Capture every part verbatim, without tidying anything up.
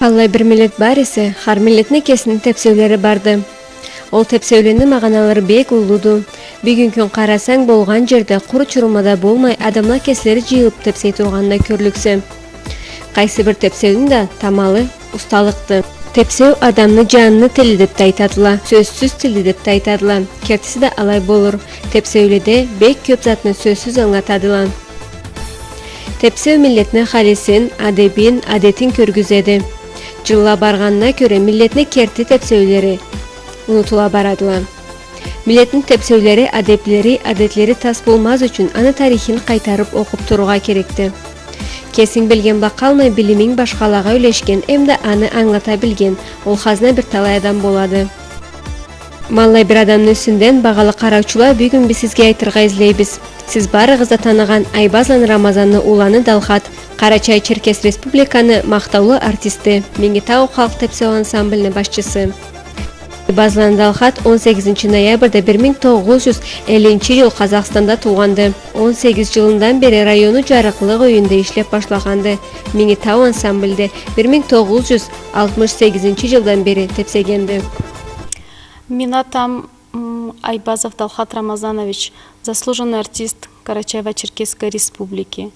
Аллай бир миллет бар эсе, хар миллетни кесини тепсеулери барды. Ол тепсеулени магъаналары бек уллуду. Бюгюн кюн къарасанг, болгъан джерде къуру чурулма да болмай, адамла кеслери джыйылыб тепсей тургъаны да кёрлюксе. Къайсы бир тепсеуню да тамалы усталыкъды. Тепсеу адамны джанны тили деб да айтадыла, сёзсюз тили деб да айтадыла. Кертиси да алай болур. Тепсеуледе бек кёб затны сёзсюз ангылатадыла. Тепсеу миллетни халисин, адебин, адетин кёргюзеди. Джылла баргъанына кёре, миллетни керти тепсеулери унутула барадыла. Миллетни тепсеулери, адеблери, адетлери тас болмаз ючюн, аны тарихин къайтарыб окъуб турургъа керекди. Кесинг билген бла къалмай, билиминг башхалагъа юлешген эмда аны ангылата билген, ол хазна бир талай адам болады. Ма аллай бир адамны юсюнден, багъалы къараучула, бюгюн биз сизге айтыргъа излейбиз. Сиз барыгъыз да таныгъан Айбазланы Рамазанны уланы Далхат, Къарачай-Черкес Республиканы махтаулу артисти, Минги Тау халкъ тепсеу ансамблини башчысы. Айбазланы Далхат он сегизинчи ноябрда бир минг тогъуз джюз эллинчи джыл Къазахстанда туугъанды. Он сегиз джылындан бери районну джарыкълыкъ юйюнде ишлеб башлагъанды. Минги Тау ансамблде бир минг тогъуз джюз алтмыш сегизинчи джылдан бери тепсегенди. Мени атам, м, Айбазов Далхат Рамазанович, заслуженный артист Карачаево-Черкесской Республики.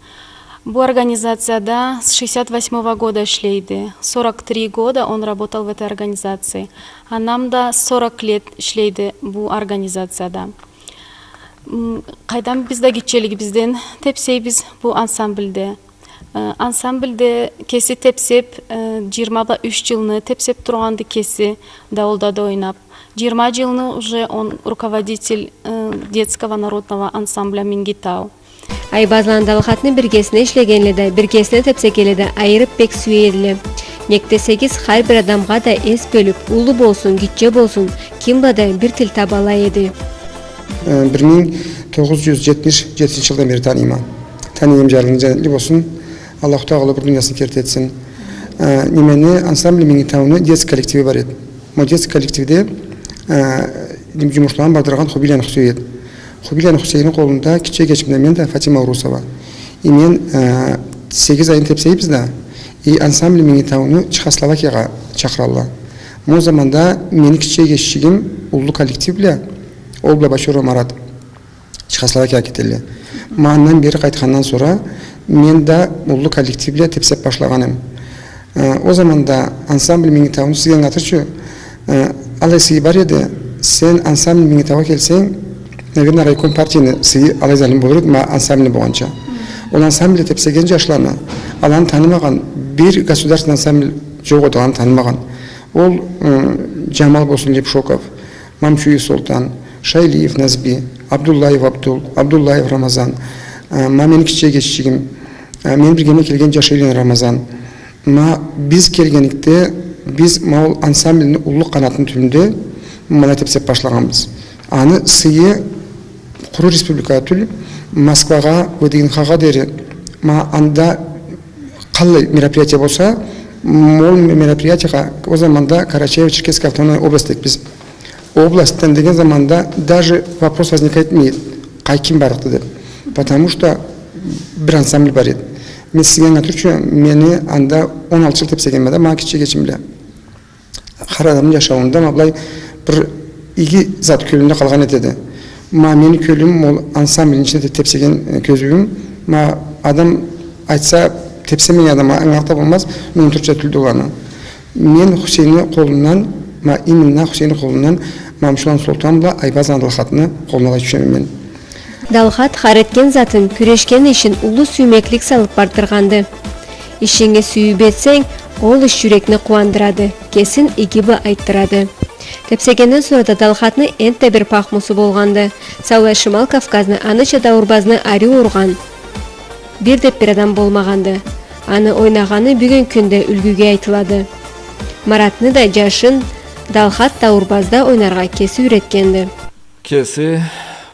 Бу организацияда с шестьдесят восьмого года ишлейди. Сорок три года он работал в этой организации. Анам да сорок лет ишлейди бу организацияда. М, къайдам, биз да гитчелигибизден тепсейбиз бу ансамблде. Э, ансамблде кеси тепсеб, э, джыйырма бла юч джылны тепсеб тургъанды кеси, даулда да ойнаб. Джыйырма джылны уже он руководитель, э, детского народного ансамбля «Минги Тау». Айбазланы Далхатны биргесине ишлегенле да, биргесине тепсегенле да айырыб бек сюе эдиле. Нек десегиз, хар бир адамгъа да эс бёлюб, уллу болсун, гитче болсун, ким бла да бир тил таба ала эди. Э, бир минг тогъуз джюз джетмиш джетинчи джылдан бери таныйма. Таныйма, джанлы, джаннетли болсун. Аллаху Тагъала бир дуниясын керти этсин. Э, немени, ансамбль «Минги Тауну» детский коллективи бар эди. Ма ол детский коллективде, э, джумушланы бардыргъан Хубийланы Хусейни эди. Хубийланы Хусейни къолунда кичи эгечим да, мен да, Фатима Урусова. И мен, э, сегиз айын тепсейбиз да, и ансамбль «Минги Тауну» Чехословакиягъа чакъыралла. Ма ол заманда мени кичи эгеччигим уллу коллектив бла, ол бла Бачоров Марат Чехословакиягъа кетелле. Ма андан бери къайтхандан сора мен да уллу коллектив бла тепсеб башлагъаным. Э, ол заманда ансамбль «Минги Тауну» сизге ангылатырча, э, алай сыйы бар эди, сен ансамбль «Минги Таугъа» келсенг, наверное, райком партияны сыйы алай залим болур эди, ма ансамбль болгъанча. Ол ансамбль тепсеген джашланы, аланы танымагъан бир государственный ансамбль джокъ эди, аланы танымагъан. Ол, э, Джамал болсун Лепшоков, Мамчуев Солтан, Шайлиев Назби, Абдуллаев Абдул, Абдуллаев Рамазан, э, ма мени кичи эгеччигим, э, мени биргеме келген Джашилин Рамазан. Ма биз келгенликде, биз ма ол ансамбльни уллу къанатыны тюбюнде ма алай тепсеб башлагъанбыз. Аны сыйы къуру республикагъа тюл, Москвагъа, ВДНХ-гъа дери, ма анда къаллай мероприятие болса, ма ол мероприятиягъа ол заманда Карачаево-Черкесская автономная область эдик биз. Областьдан деген заманда даже вопрос возникать этмей эди, къайсы ким барлыкъды деб. Потому что бир ансамбль бар эди. Мен сизге ангылатырча, мени анда он алты джыл тепсегенме да, ма кичи эгечим бла. Хар адамны джашауунда ма былай бир иги зат кёлюнде къалгъан этеди. Ма мени кёлюм ол ансамбльни ичинде тепсеген, э, кёзюуюм. Ма адам айтса, тепсемеген адамгъа ангыларыкъ да болмаз, мен унутурча тюлдю оланы. Мен Хусейни къолундан, ма именно Хусейни къолундан Мамчуланы Солтан бла Айбазланы Далхатны къолуна алай тюшеме мен. Далхат хар этген затын, кюрешген ишин уллу сюймеклик салыб бардыргъанды. Ишинги сюйюб этсенг, ол иш джюрекни къууандырады, кесин иги бла айтдырады. Тепсегенден сора да Далхатны энтда бир пахмусу болгъанды. Саулай Шимал Кавказны, аныча дауурбазны ариу ургъан бир деб бир адам болмагъанды. Аны ойнагъаны бюгюн кюнде юлгюге айтылады. Маратны да джашын Далхат дауурбазда ойнаргъа кеси юйретгенди. Кеси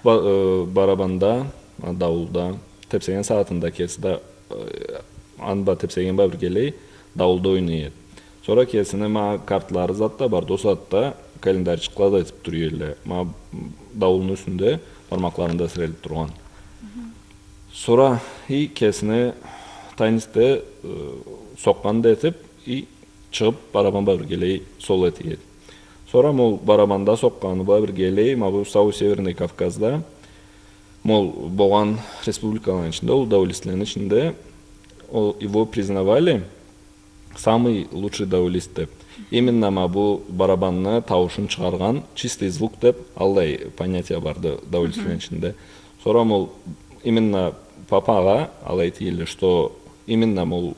ба-, э, барабанда, даулда тепсеген сагъатында кеси да, э, аны бла тепсеген бла биргелей даулда ойнай эди. Сора кесини ма картлары зат да барды, ол сагъатда календарчыкъла да этиб тура эдиле. Ма даулну юсюнде бармакъларында сирелиб тургъан. Сора и кесини теннисде, э, сокъгъан да этиб, и Чыгъып, барабан бла биргелей соло этеди. Сора ма ол барабанда сокъгъаны бла биргелей, ма бу Сау Северный Кавказда, ма ол болгъан республикаланы ичинде, ол даулистлени ичинде, ол его признавали самый лучший даулист деп. Именно ма бу барабанны тауушун чыгъаргъан, чистый звук деп, аллай понятие барды даулистлени ичинде. Сора ма ол именно папагъа алай айтыла, что именно ма ол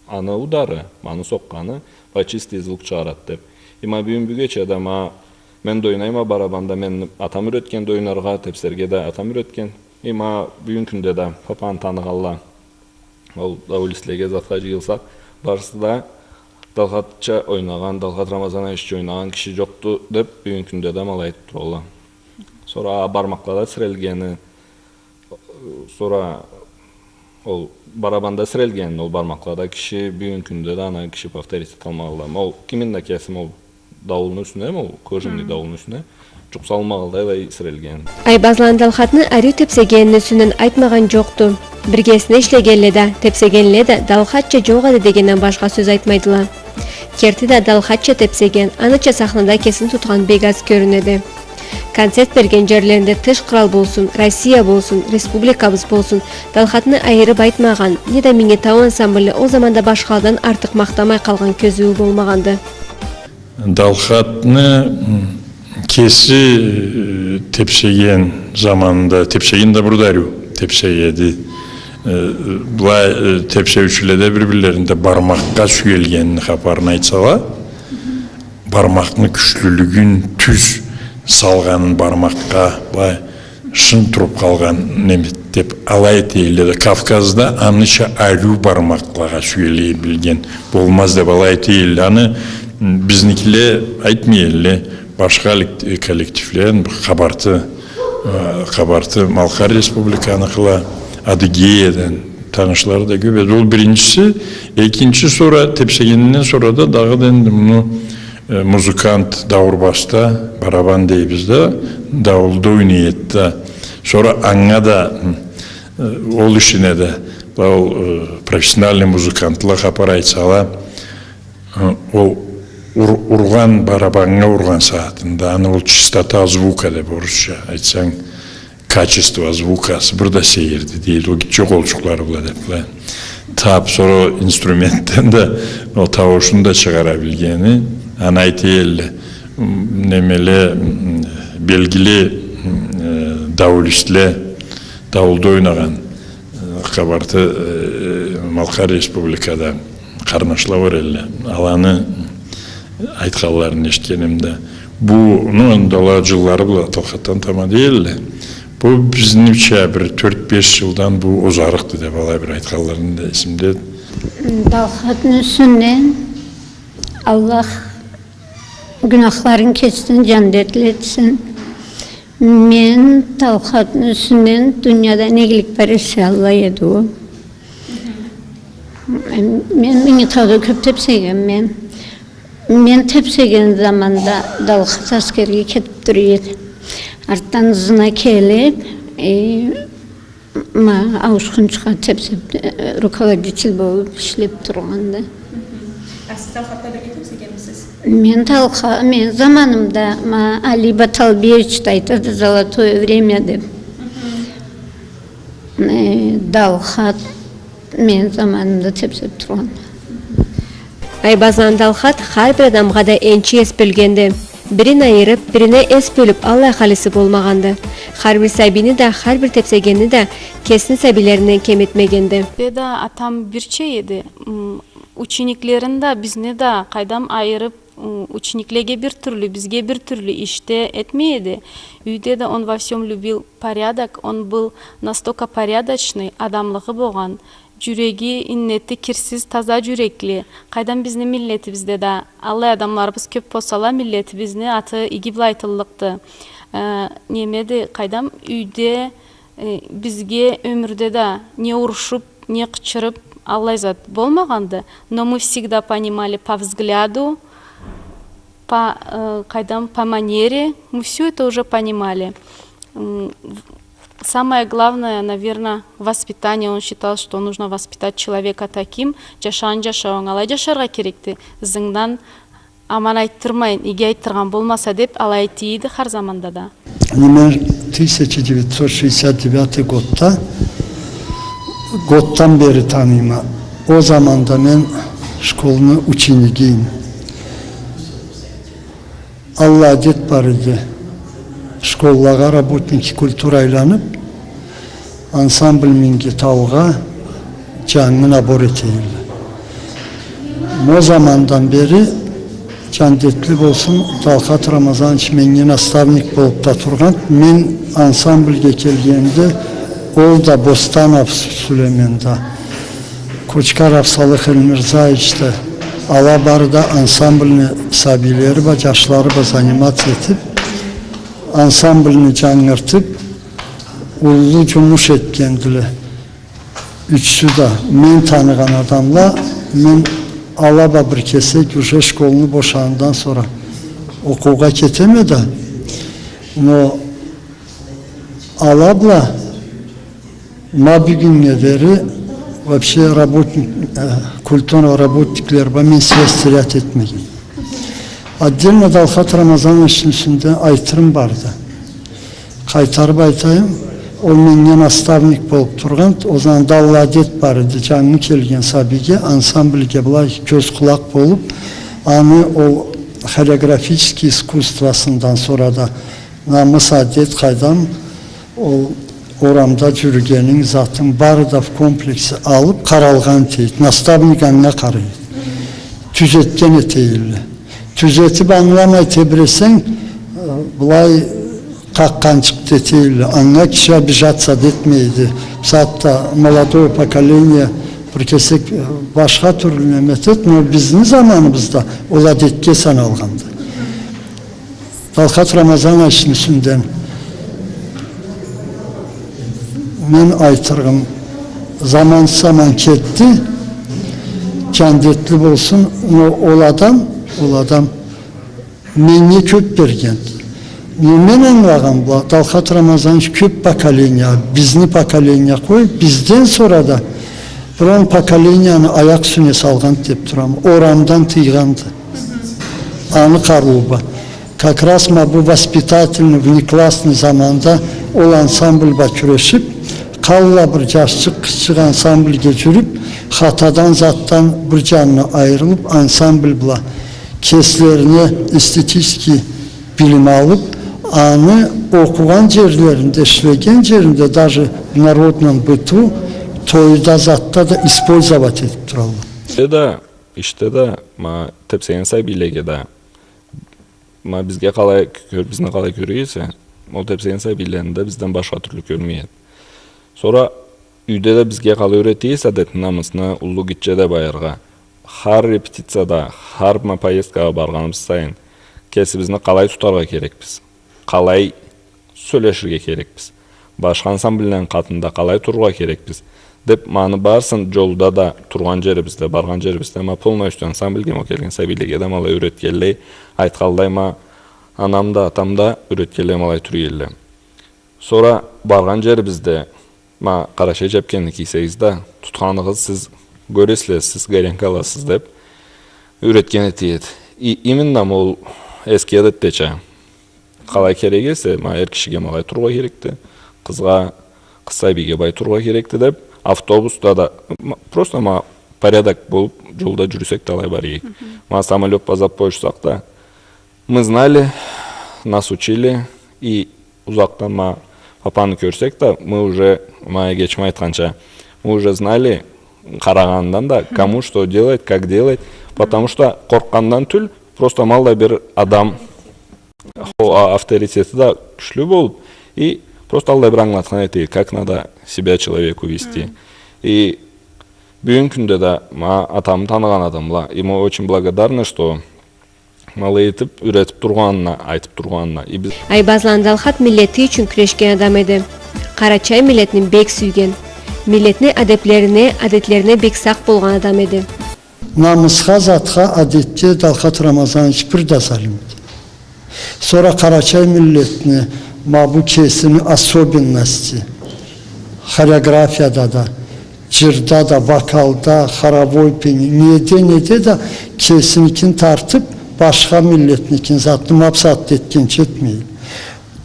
аны удары, аны сокъгъаны, былай чистый звук чыгъарады деп. И ма бюгюн бюгече да ма мен да ойнайма барабанда, мен атам юретген да ойнаргъа, тепсерге да атам юретген. И ма бюгюн кюнде да папаны таныгъанла, ол даулистлеге затха джыйылсакъ, барысы да Далхатча ойнагъан, Далхат Рамазановичча ойнагъан киши джокъду деп, бюгюн кюнде да ма алай айтып туралла. Сора бармакълада сирелгени, сора ол барабанда сирелген ол бармакълада киши бюгюн кюнде да аны киши повторить эталмагъанлай. Ол кимни да кесим ол даулну юсюне, ол кожаный даулну юсюне джукъ салмагъанлай сирелген. Айбазланы Далхатны ариу тепсегенини юсюнден айтмагъан джокъду. Биргесине ишлегенле да, тепсегенле да далхатча джокъ эди дегенден башха сёз айтмайдыла. Керти да, далхатча тепсеген, аныча сахнада кесин тутхан бек аз кёрюнеди. Концерт берген джерлеринде тыш кърал болсун, Россия болсун, республикабыз болсун, Далхатны айырып айтмагъан, неда Минги Тау ансамбли ол заманда башхаладан артыкъ махтамай къалгъан кёзюу болмагъанды. Далхатны, м, кеси, э, тепсеген заманында, тепсеген да бир да ариу тепсееди. Э, былай, э, тепсеучюле да бир-бирлеринде бармакъгъа сюелгенини хапарын айтсала, бармакъны кючлюлюгюн тюз салгъанын бармакъгъа, былай, шын туруп къалгъан неме деп алай этелле да, Кавказда аныча ариу бармакълагъа сюеле билген болмаз деп алай этелле. Аны, м, бизникиле айтмай элле, башха лек-, э, коллективле, бу Къабарты, э, Къабарты-Малкъар Республиканыкъыла, Адыгеядан танышлары да кёп эди. Ол биринчиси, экинчи, сора тепсегенинден сора да дагъыда энди муну э, музыкант даурбаста, барабан дейбиз да, даулда ойнай эди да. Сора анга да, м, э, ол ишине да, ол, э, профессиональный музыкантла хапар айтсала, э, ол ур-, ургъан барабаннга ургъан сагъатында, аны ол чистота звука деп орусча айтсанг, качество звукасы бир да сейирди дейди, ол гитче къолчукълары бла деп, былай. Тап, сора инструментден да ол тауушун да чыгъара билгени, аны айта элле, м, немеле, м, белгили, м, э, даулистле, даулда ойнагъан, э, Къабарты, э, Малкъар Республикада къарнашла бар элле. Аланы айтханларын эшитгенимде, бу, ну, энди ала джыллары бла Далхатдан тама дейдиле. Бу бизнича бир тёрт-беш джылдан бу озарыкъды деп алай бир айтханларын да эсимде. Далхатны юсюнден Аллах гюнахларын кечсин, джандетли этсин. Мен Далхатны юсюнден дунияда не игилик бар эсе, алай эди ол. Мен Минги Тауда кёп тепсегенме. Мен тепсеген заманда Далхат аскерге кетип тура эди. Артдан ызына келип, э, ма, ауушхунчукъгъа тепсеп, э, руководитель болуп ишлеп тургъанды. А сиз Далхатда бирге тепсегенмисиз? Мен Далха-, мен заманымда, ма, Али Баталбиевич да айтады, «Золотое время» деп. Э, Далхат мен заманымда тепсеп тургъан. Айбазланы Далхат хар бир адамгъа да энчи эс бёлгенди. Бирин айырып, бирине эс бёлюп, аллай халиси болмагъанды. Хар бир сабийни да, хар бир тепсегенни да кесини сабийлеринден кем этмегенди. Биз да, атам бирча эди. М, учениклерин да, бизни да къайдам айырып, м, учениклеге бир тюрлю, бизге бир тюрлю ишде этмей эди. Юйде да он во всём любил порядок, он был настолько порядочный, адамлыгъы болгъан. Джюреги иннетли, кирсиз, таза джюрекли. Къайдам, бизни миллетибизде да аллай адамларыбыз кёп болсала, миллетибизни аты иги бла айтыллыкъды. Э, немеди, къайдам, юйде, э, бизге ёмюрде да не урушуп, не къычырып, аллай зат болмагъанды. Но мы всегда понимали по взгляду, по, э, къайдам, по манере, мы всё это уже понимали. М, в-, Самое главное, наверное, воспитание. Он считал, что нужно воспитать человека таким, джашагъан джашауунг алай джашаргъа керекди, ызынгдан аман айтдырмайын, иги айтдыргъан болмаса деп, алай айтыйды хар заманда да. Неме, тысяча девятьсот шестьдесят девятый годда, годдан бери таныйма. Ол заманда мен школну ученигийим. Аллай адет бар эди. Школлагъа работники культуры айланып, ансамбль Минги таугъа джангы набор эте эдиле. Ол замандан бери, джандетли болсун, Далхат Рамазанович меннге наставник болуп да тургъан. Мен ансамбльге келгенде, ол да, Бостанов Сулеймен да, Кочкаров Салых Эльмирзаевич да, ала бары да ансамбльни сабийлери бла, джашлары бла заниматься этип, ансамбльни джангыртып, уллу джумуш этгендиле. Ючюсю да мен таныгъан адамла. Мен ала бла бир кесек уже школну бошагъандан сора окъуугъа кетеме да, но ала бла ма бюгюннге дери вообще работник, э, культурный работникле бла мен связь терять этмегенме. Отдельно Далхат Рамазановични юсюнде айтырым барды. Къайтарып айтайым, ол меннге наставник болуп тургъан, ол заманда аллай адет бар эди, джангы келген сабийге, ансамбльге былай кёз-къулакъ болуп, аны ол хореографический искусствосундан сора да намыс, адет, къайдам, ол орамда джюрюгенинг, затынг бары да в комплексе алып къаралгъан эте эди. Наставник анга къарай эди. Тюзетген эте эдиле. Тюзетип, ангыламай тебиресенг, э, былай къакъгъанчыкъ да эте эдиле. Анга киши обижаться да этмей эди. Бусагъатда молодое поколение бир кесек, э, башха тюрлю неме этеди, но бизни заманыбызда ол адетге саналгъанды. Далхат Рамазановични юсюнден мен айтырыгъым, заман, заман кетди, джандетли болсун, но ол адам, ол адам меннге кёп бергенди. Но мен ангылагъан бла, Далхат Рамазанович кёп поколение, бизни поколение къой, бизден сора да бир он поколенияны аякъ юсюне салгъанды деп турама, орамдан тыйгъанды. Аны къарыуу бла. Как раз ма бу воспитательный, внеклассный заманда ол ансамбль бла кюрешип, къаллай бир джашчыкъ, къызчыкъ ансамбльге джюрюп, хатадан, затдан бир джанына айырылып, ансамбль бла кеслерине эстетический билим алып, аны окъугъан джерлеринде, ишлеген джеринде, даже в народном быту, тойда, затда да использовать этип туралла. Э, да, ишде да, ма, тепсеген сабийлеге да, ма, бизге къалай кё-, бизни къалай кёре эсе, ол тепсеген сабийлени да бизден башха тюрлю кёрмей эди. Сора юйде да бизге къалай юрете эсе адетни, намысны, уллу гитче деп айыргъа, хар репетицияда, хар, ма, поездкагъа баргъаныбыз сайын, кесибизни къалай тутаргъа керекбиз, къалай сёлеширге керекбиз, башха ансамбльлени къатында къалай турургъа керекбиз деп, ма, аны барысын джолда да, тургъан джерибизде, баргъан джерибизде, ма, полностью ансамбльге, ма, келген сабийлеге да ма алай юретгенлей, айтханлай, ма, анам да, атам да юретгенлей, ма алай тура эдиле. Сора баргъан джерибизде, ма, къарачай джепкенни кийсегиз да, тутханыгъыз, сиз гёресиз, сиз горенка аласыз деп, юретген эте эди. И именно ол эски адетдеча, къалай керек эсе, ма, эр кишиге ма алай турургъа керекди, къызгъа, къыз сабийге былай турургъа керекди деп, автобусда да, ма, просто, ма, порядок болуп, джолда джюрюсек да алай бара эдик. Мгм. Ма, самолёт бла зат бла учсакъ да, мы знали, нас учили, и узакъдан, ма, папаны кёрсек да, мы уже, ма, эгечим айтханча, мы уже знали, къарагъандан да, кому что делать, как делать, потому что къоркъгъандан тюл, просто ма аллай бир адам, хо-, а-, авторитети да кючлю болуп, и просто аллай бир ангылатхан эте эди, как надо себя человеку вести. Мгм. И бюгюн кюнде да, ма, атамы таныгъан адамла, ему очень благодарны, что ма алай этип, юретип тургъанына, айтып тургъанына. И биз... Айбазланы Далхат миллети ючюн кюрешген адам эди. Къарачай миллетни бек сюйген. Миллетни адеплерине, адетлерине бек сакъ болгъан адам эди. Намысха, затха, адетге Далхат Рамазанович бир да залим эди. Сора къарачай миллетни Ма бу кесини особенности. Хореографияда да, джырда да, вокалда, хоровой пение, неде, неде да кесиникин тартып, башха миллетникин затны ма бусагъатда этгенча этмей.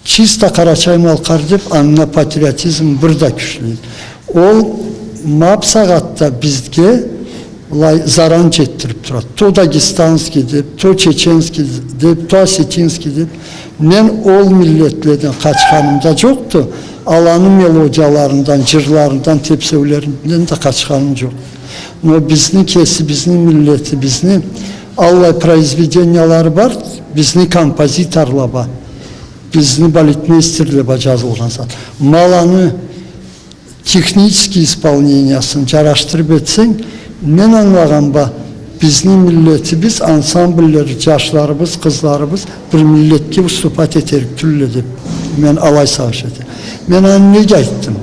Чисто къарачай-малкъар деп, анга патриотизм бир да кючлю. Ол ма бусагъатда бизге былай заран джетдирип турады. То дагестанский деп, то чеченский деп, то осетинский деп. Мен ол миллетледен къачханым да джокъду, аланы мелодияларындан, джырларындан, тепсеулеринден да къачханым джокъду. Но бизни кесибизни миллетибизни аллай произведениялары бар, бизни композиторла бар, бизни балетмейстерле бар джазылгъан зат. Ма аланы технический исполнениясын джарашдырып этсенг, мен ангылагъанма, бизни миллетибиз, ансамбльлери, джашларыбыз, къызларыбыз бир миллетге уступать этерик тюлле деп, мен алай сагъыш этеме. Мен аны неге айтдым?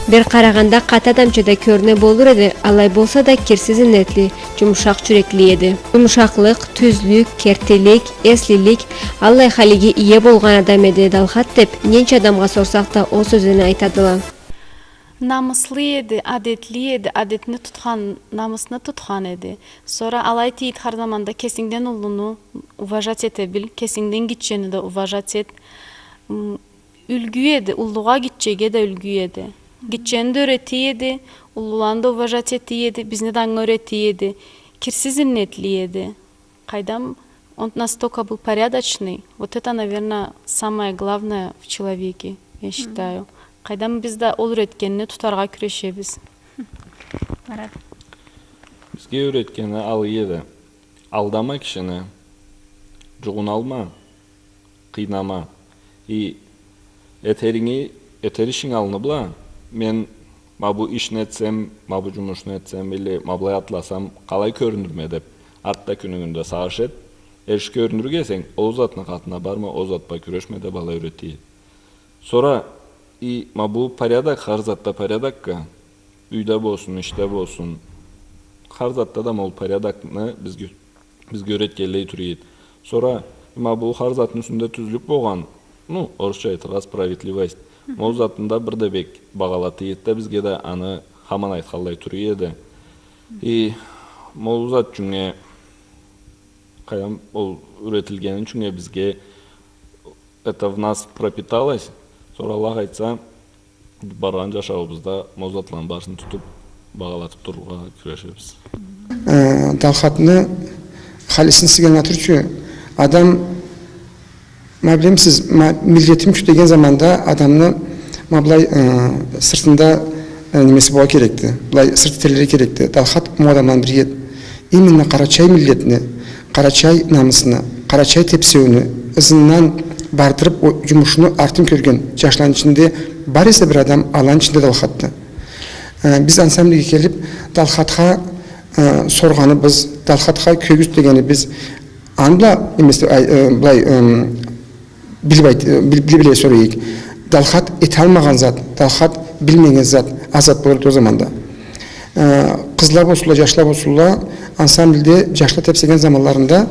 Бир къарагъанда къаты адамча да кёрюне болур эди, алай болса да кирсиз иннетли, джумушакъ джюрекли эди. Джумушакълыкъ, тюзлюк, кертилик, эслилик, аллай халиге ие болгъан адам эди Далхат деп, ненча адамгъа сорсакъ да, ол сёзлени айтадыла. Намыслы эди, адетли эди, адетни тутхан, намысны тутхан эди. Сора алай дейди хар заманда: кесингден уллуну уважать эте бил, кесингден гитчени да уважать эт. М, Юлгю эди, уллугъа, гитчеге да юлгю эди. Гитчени да юрете эди, уллуланы да уважать эте эди, бизни да анга юрете эди. Кирсиз иннетли эди. Къайдам, он настолько был порядочный. Вот это, наверное, самое главное в человеке, я считаю. Къайдам, биз да ол юретгенни тутаргъа кюрешебиз. Марат. Бизге юретгени алай эди. Алдама кишини, джугъуналма, къыйнама. И этеринги, этер ишинги аллы бла, мен ма бу ишни этсем, ма бу джумушну этсем, или ма былай атласам, къалай кёрюнюрме деп, артда кюнюнгюнде сагъыш эт. Эрши кёрюнюрге эсенг, ол затны къатына барма, ол зат бла кюрешме деп алай юрете эди. Сора, и, ма бу порядок, хар затда порядокга, юйде болсун, ишде болсун, хар затда да ма ол порядокну бизге, бизге юретгенлей тура эди. Сора, ма бу хар затны юсюнде тюзлюк болгъан, ну, орусча айтыргъа, справедливость. Ма ол затны да бир да бек багъалата эди да, бизге да аны хаман айтханлай тура эди. И ма ол зат ючюннге, къайдам, ол юретилгени ючюннге бизге это в нас пропиталось. Сора, Аллах айтса, баргъан джашауубузда ма ол затланы барысын тутуп, багъалатып турургъа кюрешебиз. Э, Далхатны халисин сыйгъаннга тюрчю адам, ма билемисиз, ма миллетим ючюн деген заманда адамны ма былай, э, сыртында, э, немеси болургъа керекди. Былай сырт этерлери керекди. Далхат ма ол адамланы бири эди. Именно къарачай миллетни, къарачай намысны, къарачай тепсеуню ызындан бардырып, ол джумушну артын кёрген джашланы ичинде бар эсе бир адам, аланы ичинде Далхатды. Э, биз ансамбльге келип, Далхатха, э, соргъаныбыз, Далхатха кёгюз дегенибиз, аны бла, немеси, ай, э, былай, эм, билип айт-, э, бил-, биле-биле сорайыкъ. Далхат эталмагъан зат, Далхат билмеген зат аз зат болур эди ол заманда. Э, къызла болсунла, джашла болсунла, ансамбльде джашла тепсеген заманларында,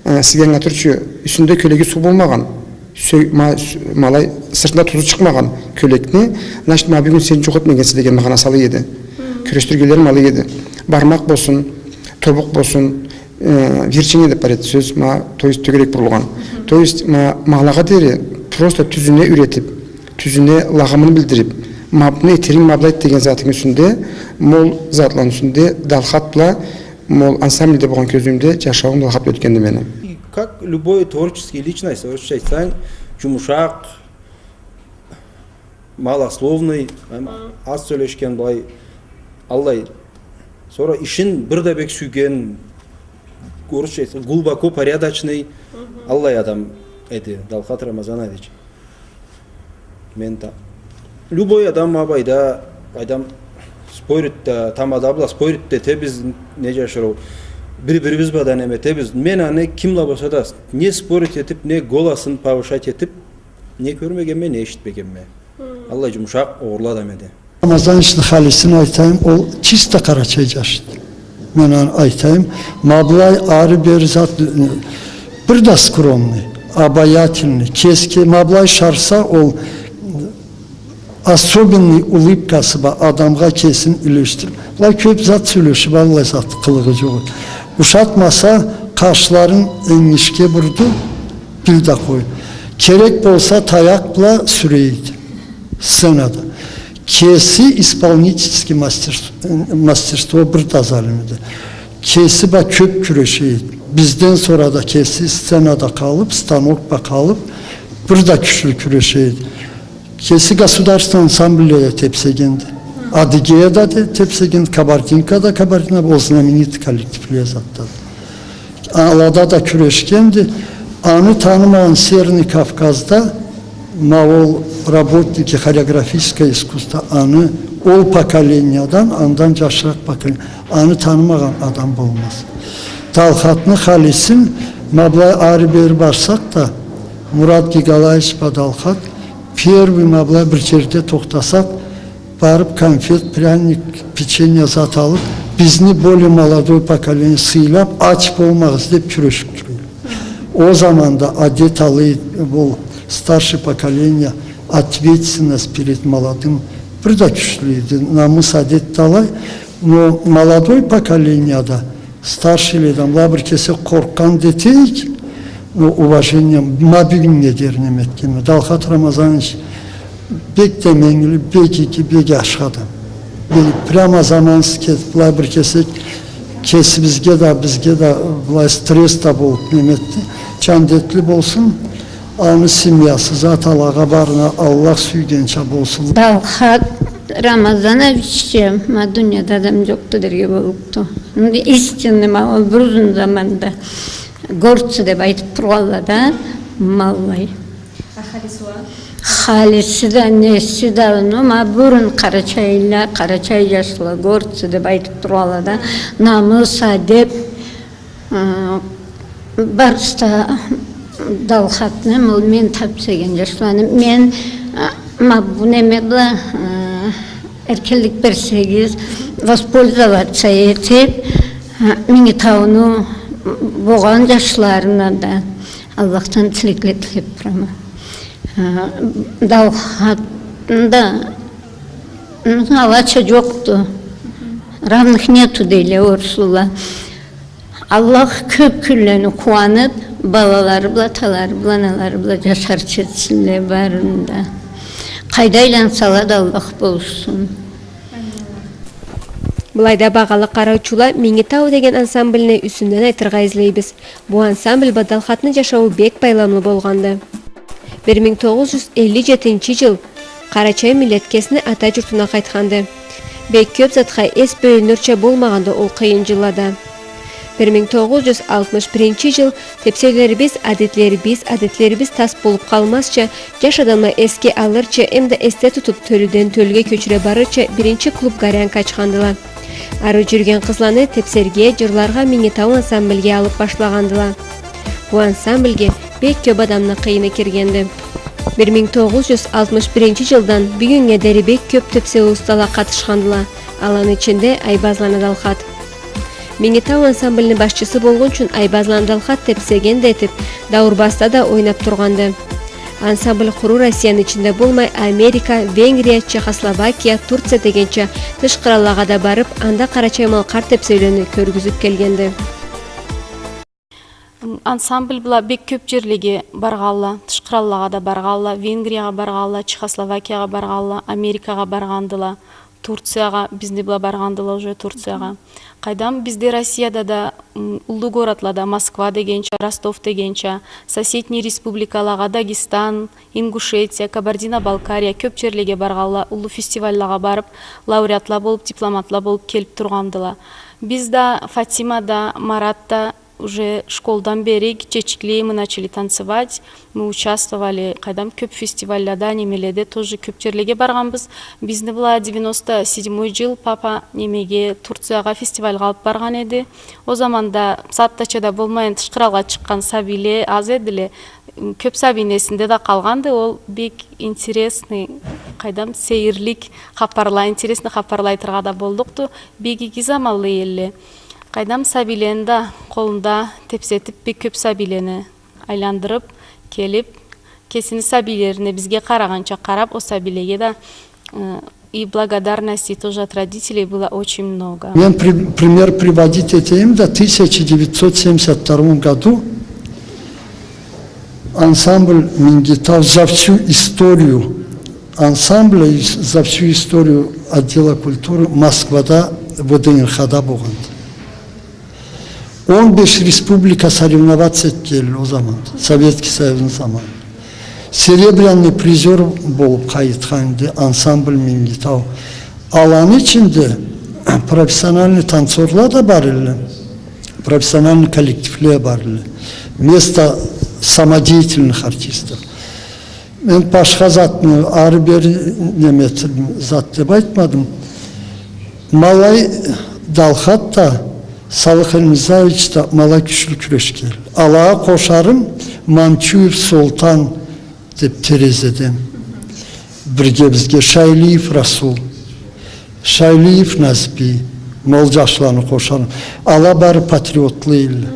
э, сыйгъаннга тюрчю, юсюнде кёлеги суу болмагъан, сё-, ма-, сё-, ма алай сыртында тузу чыкъмагъан кёлекни, значит, ма бюгюн сен джукъ этмегенсе деген магъана сала эди. Кюрешдиргенлерим алай эди. Бармакъ болсун, тобукъ болсун, э, верчение деп бар эди сёз, ма, то есть тёгерек бурулгъан. То есть, ма, ма алагъа дери просто тюзюне юретип, тюзюне лагъымын билдирип, ма муну этеринг, ма былай эт деген затынг юсюнде, ма ол затланы юсюнде Далхат бла ма ол ансамбльде болгъан кёзюуюмде джашауум Далхат бла ётгенди мени. И как любой творческий личность, орусча айтсанг, джумушакъ, малословный, эм, аз сёлешген, былай, аллай. Сора ишин бир да бек сюйген, орусча айтса, глубоко порядочный, аллай адам эди Далхат Рамазанович. Мен да. Любой адам ма былайда, адам спорить да, тамада бла спорить да этебиз, не джашырыу. Бир-бирибиз бла да неме этебиз. Мен аны ким бла болса да, не спорить этип, не голосун повышать этип, не кёрмегенме, не эшитмегенме. Аллай джумушакъ, огъурлу адам эди. Рамазановични халисин айтайым, ол чисто къарачай джаш эди. Мен аны айтайым, ма былай ары-бери зат, э, бир да скромный. обаятельный. Кеси ма былай ышарса, ол особенный улыбкасы бар, адамгъа кесин юлешдирип. Былай кёп зат сёлешип, аллай зат къылыгъы джокъ. Ушатмаса, къашларын энгишге бурду, бил да къой. Керек болса, таякъ бла сюре эди сценада. Кеси исполнительский мастерс-, мастерство бир да залим эди. Кеси бла кёп кюреше эди. Бизден сора да кеси сценада къалып, станок бла къалып, бир да кючлю кюреше эди. Кеси государственный ансамбльде да тепсегенди. Адыгеяда да тепсегенди, Кабардинкада, Кабардинка, ол знаменитый коллективле затда да. Алада да кюрешгенди. Аны танымагъан Северный Кавказда, ма ол работники хореографического искусства, аны ол поколениядан, андан джашыракъ поколение, аны танымагъан адам болмаз. Далхатны халисин, ма былай ары-бери барсакъ да, Мурат Гигалаевич бла Далхат, первый ма былай бир джерде тохтасакъ, барып конфет, пряник, печенье зат алып, бизни более молодой поколение сыйлап, ач болмагъыз деп кюрешип тура эди. Ол заманда адет алай эди, ол старший поколение, ответственность перед молодым бир да кючлю эди, намыс, адет да алай, но молодой поколениеда старшийледен былай бир кесек къоркъгъан да этейик, но уважение, ма бюгюннге дери неме этгенме. Далхат Рамазанович бек да менгили, бек иги, бек ашхы адам. Бек, прямо замансыз кетип, былай бир кесек кесибизге да, бизге да былай стресс да болуп неме этди. Джандетли болсун. Аны семьясы, зат, алагъа барына Аллах сюйгенча болсун. Далхат Рамазанович, ма дунияда адам джокъду дерге боллукъду. Истинный, ма ол бир узун заманда горцы деп айтып тургъанла да, ма аллай. А халиси уа? Халиси да, неси да, ну, ма бурун къарачайлыла, къарачай джашла горцы деп айтып тургъанла да, намыс, адеп, Э, барысы да Далхатны, ол мен тепсеген джашланы, мен, э, ма бу неме бла, э, эркинлик берсегиз, воспользоваться этип, э, Минги Тауну болгъан джашларына да Аллахдан тилекле тилеп турама. Э, Далхатны да, ну, алача джокъду. Равных нету, дейле орусла. Аллах кёп кюнлени къууанып, балалары бла, аталары бла, аналары бла джашарча этсинле барын да. Къайда айлансала да Аллах болушсун. Былайда, багъалы къараучула, Минги Тау деген ансамбльни юсюнден айтыргъа излейбиз. Бу ансамбль бла Далхатны джашауу бек байламлы болгъанды. Бир минг тогъуз джюз элли джетинчи джыл Къарачай миллет кесини ата джуртуна къайтханды. Бек кёп затха эс бёлюнюрча болмагъанды ол къыйын джыллада. Бир минг тогъуз джюз алтмыш биринчи джыл тепсеулерибиз, адетлерибиз, адетлерибиз тас болуп къалмазча, джаш адамла эсге алырча эмда эсде тутуп, тёлюден тёлюге кёчюре барырча биринчи клуб «Горянка» ачхандыла. Ары джюрюген къызланы тепсерге, джырларгъа Минги Тау ансамбльге алып башлагъандыла. Бу ансамбльге бек кёп адамны къыйыны киргенди. Бир минг тогъуз джюз алтмыш биринчи джылдан бюгюннге дери бек кёп тепсеу устала къатышхандыла. Аланы ичинде Айбазланы Далхат. Минги Тау ансамбльни башчысы болгъунчун Айбазланы Далхат тепсеген да этип, даурбазда да ойнап тургъанды. Ансамбль къуру Россияны ичинде болмай, Америка, Венгрия, Чехословакия, Турция дегенча тыш къраллагъа да барып, анда къарачай-малкъар тепсеулени кёргюзюп келгенди. Ансамбль бла бек кёп джерлеге баргъанла, тыш къраллагъа да баргъанла, Венгриягъа баргъанла, Чехословакиягъа баргъанла, Америкагъа баргъандыла, Турциягъа, бизни бла баргъандыла уже Турциягъа. Къайдам, бизде Россияда да, м, уллу городлада, Москва дегенча, Ростов дегенча, соседний республикалагъа, Дагестан, Ингушетия, Кабардино-Балкария, кёп джерлеге баргъанла, уллу фестивальлагъа барып, лауреатла болуп, дипломатла болуп келип тургъандыла. Биз да, Фатима да, Марат да, уже школдан бери гитчечиклей мы начали танцевать, мы участвовали, къайдам, кёп фестивальлада, немеледе, тоже кёп джерлеге баргъанбыз. Бизни бла девяносто седьмой джыл папа немеге, Турциягъа фестивальгъа алып баргъан эди. Ол заманда сагъатдача да болмайын, тыш къралгъа чыкъгъан сабийле аз эдиле. Кёп сабийни эсинде да къалгъанды, ол бек интересный, къайдам, сейирлик хапарла, интересный хапарла айтыргъа да боллукъду. Бек иги заманлы элле. Къайдам, сабийлени да къолунда тепсетип, бек кёп сабийлени айландырып, Келиб, кесини сабийлерине бизге къарагъанча къараб, ол сабийлеге да, э, и благодарности тоже от родителей было очень много. Мен при-, пример приводить этейим да, тысяча девятьсот семьдесят втором году ансамбль «Минги тау» за всю историю ансамбля и за всю историю отдела культуры Москвада, ВДНХ-да болгъанды. Он беш республика соревноваться этгенле ол заманда, Советский Союзну заманында. Серебряный призёр болуб къайтханды ансамбль «Минги тау». Аланы ичинде профессиональный танцорла да бар эдиле, профессиональный коллективле бар эдиле. Вместо самодеятельных артистов. Мен башха затны ары-бери неме этдим, зат деб айтмадым. Ма алай Далхат да, Салых Эльмирзаевич да ма алай кючлю кюрешген. Алагъа къошарым Манчуев Солтан деб Терезеден. Бирге бизге Шайлиев Расул. Шайлиев Назби, ма ол джашланы къошарым. Ала бары патриотла эдиле.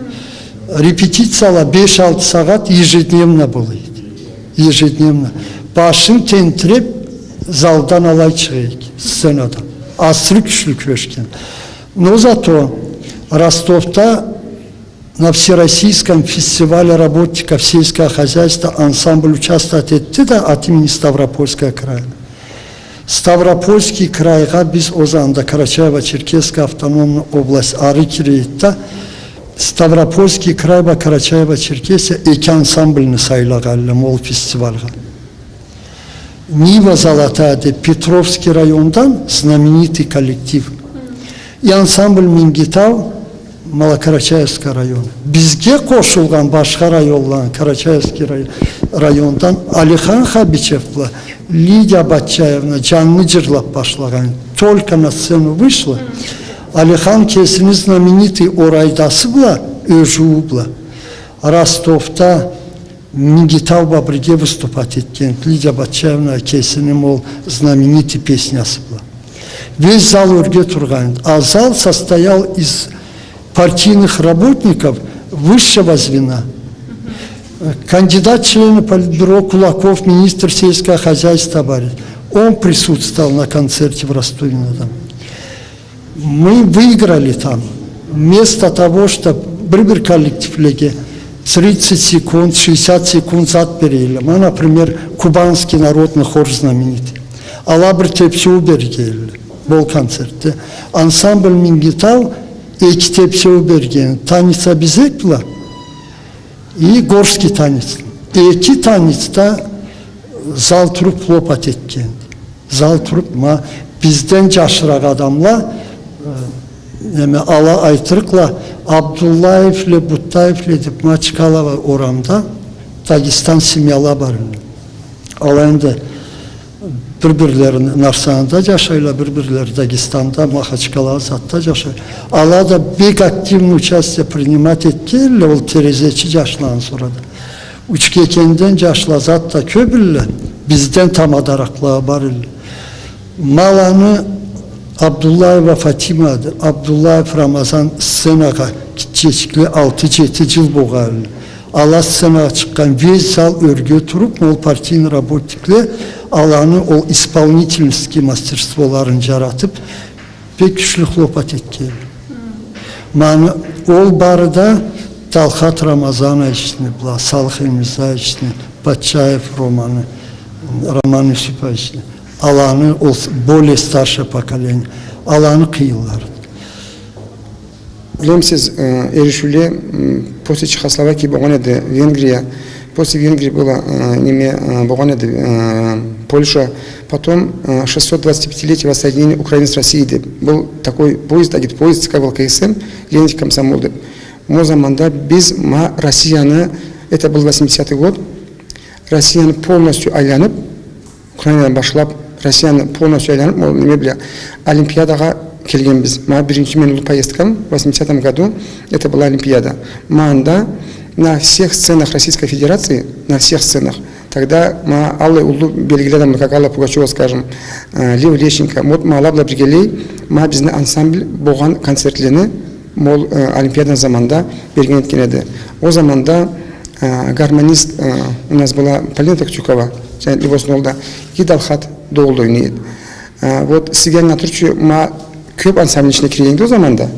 Репетицияла беш-алты сагъат ежедневно бола эди. Ежедневно. Башынг тентиреб, залдан алай чыгъа эди, сценадан. Асыры кючлю кюрешген. Но зато Ростовда на Всероссийском фестивале работников сельского хозяйства ансамбль участвовать этди да от имени Ставропольского края. Ставропольский крайгъа биз ол заманда Карачаево-Черкесская автономная область ары кире эди да, Ставропольский край бла Карачаево-Черкесия эки ансамбльни сайлагъанла ол фестивальгъа. «Нива золотая» деб Петровский райондан знаменитый коллектив. И ансамбль «Минги тау» Малокарачаевский район. Бизге къошулгъан башха районланы, Карачаевский рай-, райондан Алихан Хабичев бла Лидия Батчаевна джангы джырлаб башлагъан. Только на сцену вышла. Алихан кесини знаменитый «Орайдасы» бла, ёжюу бла. Ростовда «Минги тау» бла бирге выступать этген Лидия Батчаевна кесини ол знаменитый песнясы бла. Весь зал ёрге тургъан. А зал состоял из партийных работников высшего звена. Кандидат члена политбюро Кулаков, министр сельского хозяйства бар эди. Он присутствовал на концерте в Ростове-на-Дону. Мы выиграли там. Вместо того, чтоб бир-бир коллективлеге тридцать секунд, шестьдесят секунд зат берелле. Ма, например, кубанский народный хор знаменитый. Ала бир тепсеу бергенле ол концертде. Ансамбль «Минги тау» эки тепсеу берген. Танец «Абезек» бла и горский танец. Эки танецде зал туруб хлопать этген. Зал туруб, ма, бизден джашыракъ адамла, э, неме, ала айтырыкъла, Абдуллаевле, Бутаевле деб, Махачкала орамда Дагестан семьяла бар эди. Ала энди бир-бирлери Нарсанында джашайла, бир-бирлери Дагестанда, Махачкала, затда джашай. Ала да бек активный участие принимать этгенле, ол терезечи джашланы сора да. Учкекенден джашла зат да кёб эдиле, бизден тамадаракъла бар эдиле. Ма аланы Абдуллаева Фатимады, Абдуллаев Рамазан сценагъа гитчечикле алты-джети джыл болгъан эдиле. Ала сценагъа чыкъгъан, весь зал ёрге туруб, ол партийный работникле аланы ол исполнительский мастерстволарын джаратыб, бек кючлю хлопать этген. Ма ол бары да Талхат Рамазановични бла, Салых Эльмирзаевични, Батчаев Романы, Роман Юсуповични, аланы, ол с-, более старшее поколение, аланы къыйынлары. Билемисиз, э, эришиуле, м, после Чехословакии болгъан эди Венгрия, после Венгрии была, э, неме, э, болгъан эди, э, Польша, потом, э, шестьсот двадцатипятилетие воссоединения Украины с Россией деб. Был такой поезд, агитпоезд ЦК ВЛКСМ, Ленинский комсомол деб. Ол заманда биз ма Россияны, это был восьмидесятый год, Россияны полностью айланыб, Украинадан башлаб, Россияны полностью айланыб, ол неме бла, Олимпиадагъа келгенбиз. Ма биринчи мени уллу поездкам, в восьмидесятом году, это была Олимпиада. Ма анда на всех сценах Российской Федерации, на всех сценах, тогда ма аллай уллу белгили адамла, как Алла Пугачёва, скажем, э, Лев Лещенко, вот ма ала бла биргелей, ма бизни ансамбль болгъан концертлени, ол, э, Олимпиаданы заманда берген этген эди. Ол заманда А, гармонист, а, у нас была Полина Токтюкова, джаннетли болсун ол да, иги Далхат доулда ойнай эди. А, вот, сизге ангылатыр ючюн, ма кёб ансамбль ичине киргенди ол заманда.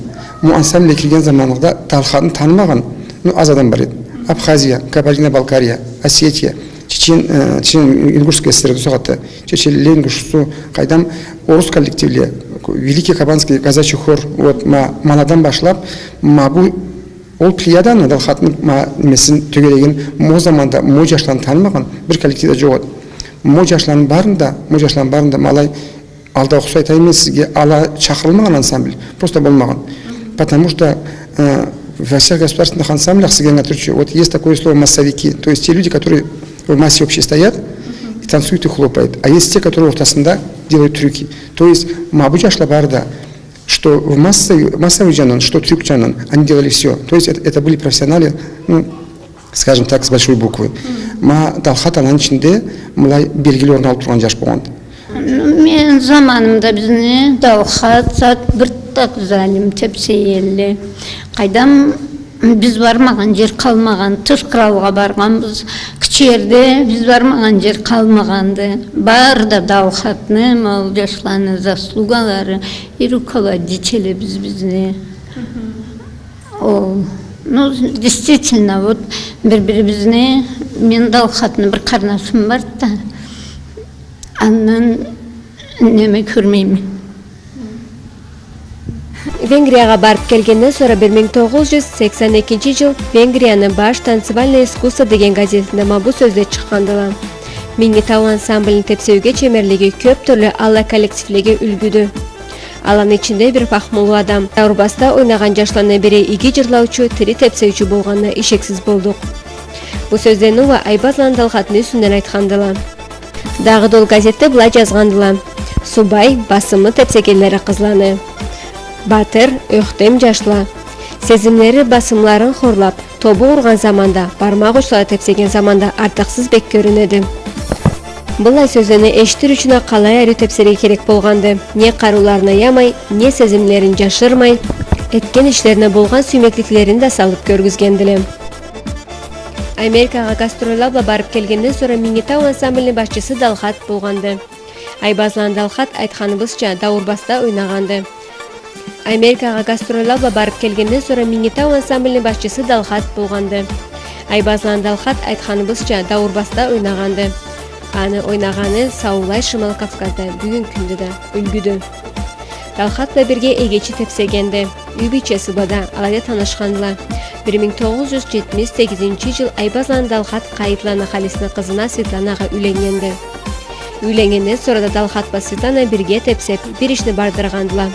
Ма ансамбльге кирген заманында Далхатны танымагъан, ну, аз адам бар эди. Абхазия, Кабардино-Балкария, Осетия, Чечен, э, Чечен-Ингушская ССР, ол сагъатда Чечен-Ингушсу, къайдам, орус коллективле, Великий Кабанский казачий хор, вот, ма, ма аладан башлаб, ма бу ол плеяданы, Далхатны, ма, немесин, тёгерегин, ма ол заманда ма ол джашланы танымагъан бир коллектив да джокъ эди. Ма ол джашланы барында, ма ол джашланы барында, ма алай, алда охсай айтайым мен сизге, ала чакъырылмагъан ансамбль, просто болмагъан. Потому что, э, во всех государственных ансамблях, сизге ангылатыр ючюн, вот есть такое слово массовики, то есть те люди, которые в массе общей стоят и танцуют и хлопают, а есть те, которые ортасында делают трюки. То есть ма бу джашла бары да, что в массовый, массовый джанындан, что трюк джанындан, они делали всё. То есть это, это были профессионалы, ну, скажем так, с большой буквы. Ма Далхат аланы ичинде былай белгили орун алыб тургъан джаш болгъанды. Ну, мен заманымда бизни Далхат зат бир так залим тепсей эдиле. Къайдам, биз бармагъан джер къалмагъан, тыш къралгъа баргъанбыз, кичи джерде биз бармагъан джер къалмагъанды. Бары да Далхатны, ма ол джашланы заслугалары, и руководителибиз бизни. Ол, ну, действительно, вот, бир-бирибизни, мен Далхатны бир къарнашым барды да, андан неме кёрмейме. Венгриягъа барыб келгенден сора бир минг тогъуз джюз сексен экинчи джыл Венгрияны «Баш танцевальное искусство» деген газетинде ма бу сёзле чыкъгъандыла. Минги Тау ансамбльни тепсеуге чемерлиги кёб тюрлю аллай коллективлеге юлгюдю. Аланы ичинде бир фахмулу адам, даурбазда ойнагъан джашланы бири иги джырлаучу, тири тепсеучю болгъанына ишексиз болдукъ. Бу сёзлени уа Айбазланы Далхатны юсюнден айтхандыла. Дагъыда ол газетде былай джазгъандыла: субай, басымы тепсегенлери къызланы. Батыр, ёхтем джашла. Сезимлери басымларын хорлаб, тобукъ ургъан заманда, бармакъ учла тепсеген заманда артыкъсыз бек кёрюнеди. Быллай сёзлени эшитир ючюн а къалай ариу тепсерге керек болгъанды. Не къарыуларын аямай, не сезимлерин джашырмай, этген ишлерине болгъан сюймекликлерин да салыб кёргюзгендиле. Америкагъа гастролла бла барыб келгенден сора Минги Тау ансамбльни башчысы Далхат болгъанды. Айбазланы Далхат, айтханыбызча, даурбазда ойнагъанды. Америкагъа гастролла бла барыб келгенден сора Минги Тау ансамбльни башчысы Далхат болгъанды. Айбазланы Далхат, айтханыбызча, даурбазда ойнагъанды. Аны ойнагъаны саулай Шимал Кавказда бюгюн кюнде да юлгюдю. Далхат бла бирге эгечи тепсегенди. Юй бийчеси бла да алайда танышхандыла. Бир минг тогъуз джюз джетмиш сегизинчи джыл Айбазланы Далхат Къайытланы Халисни къызына Светланагъа юйленнгенди. Юйленнгенден сора да Далхат бла Светлана бирге тепсеб, бир ишни бардыргъандыла.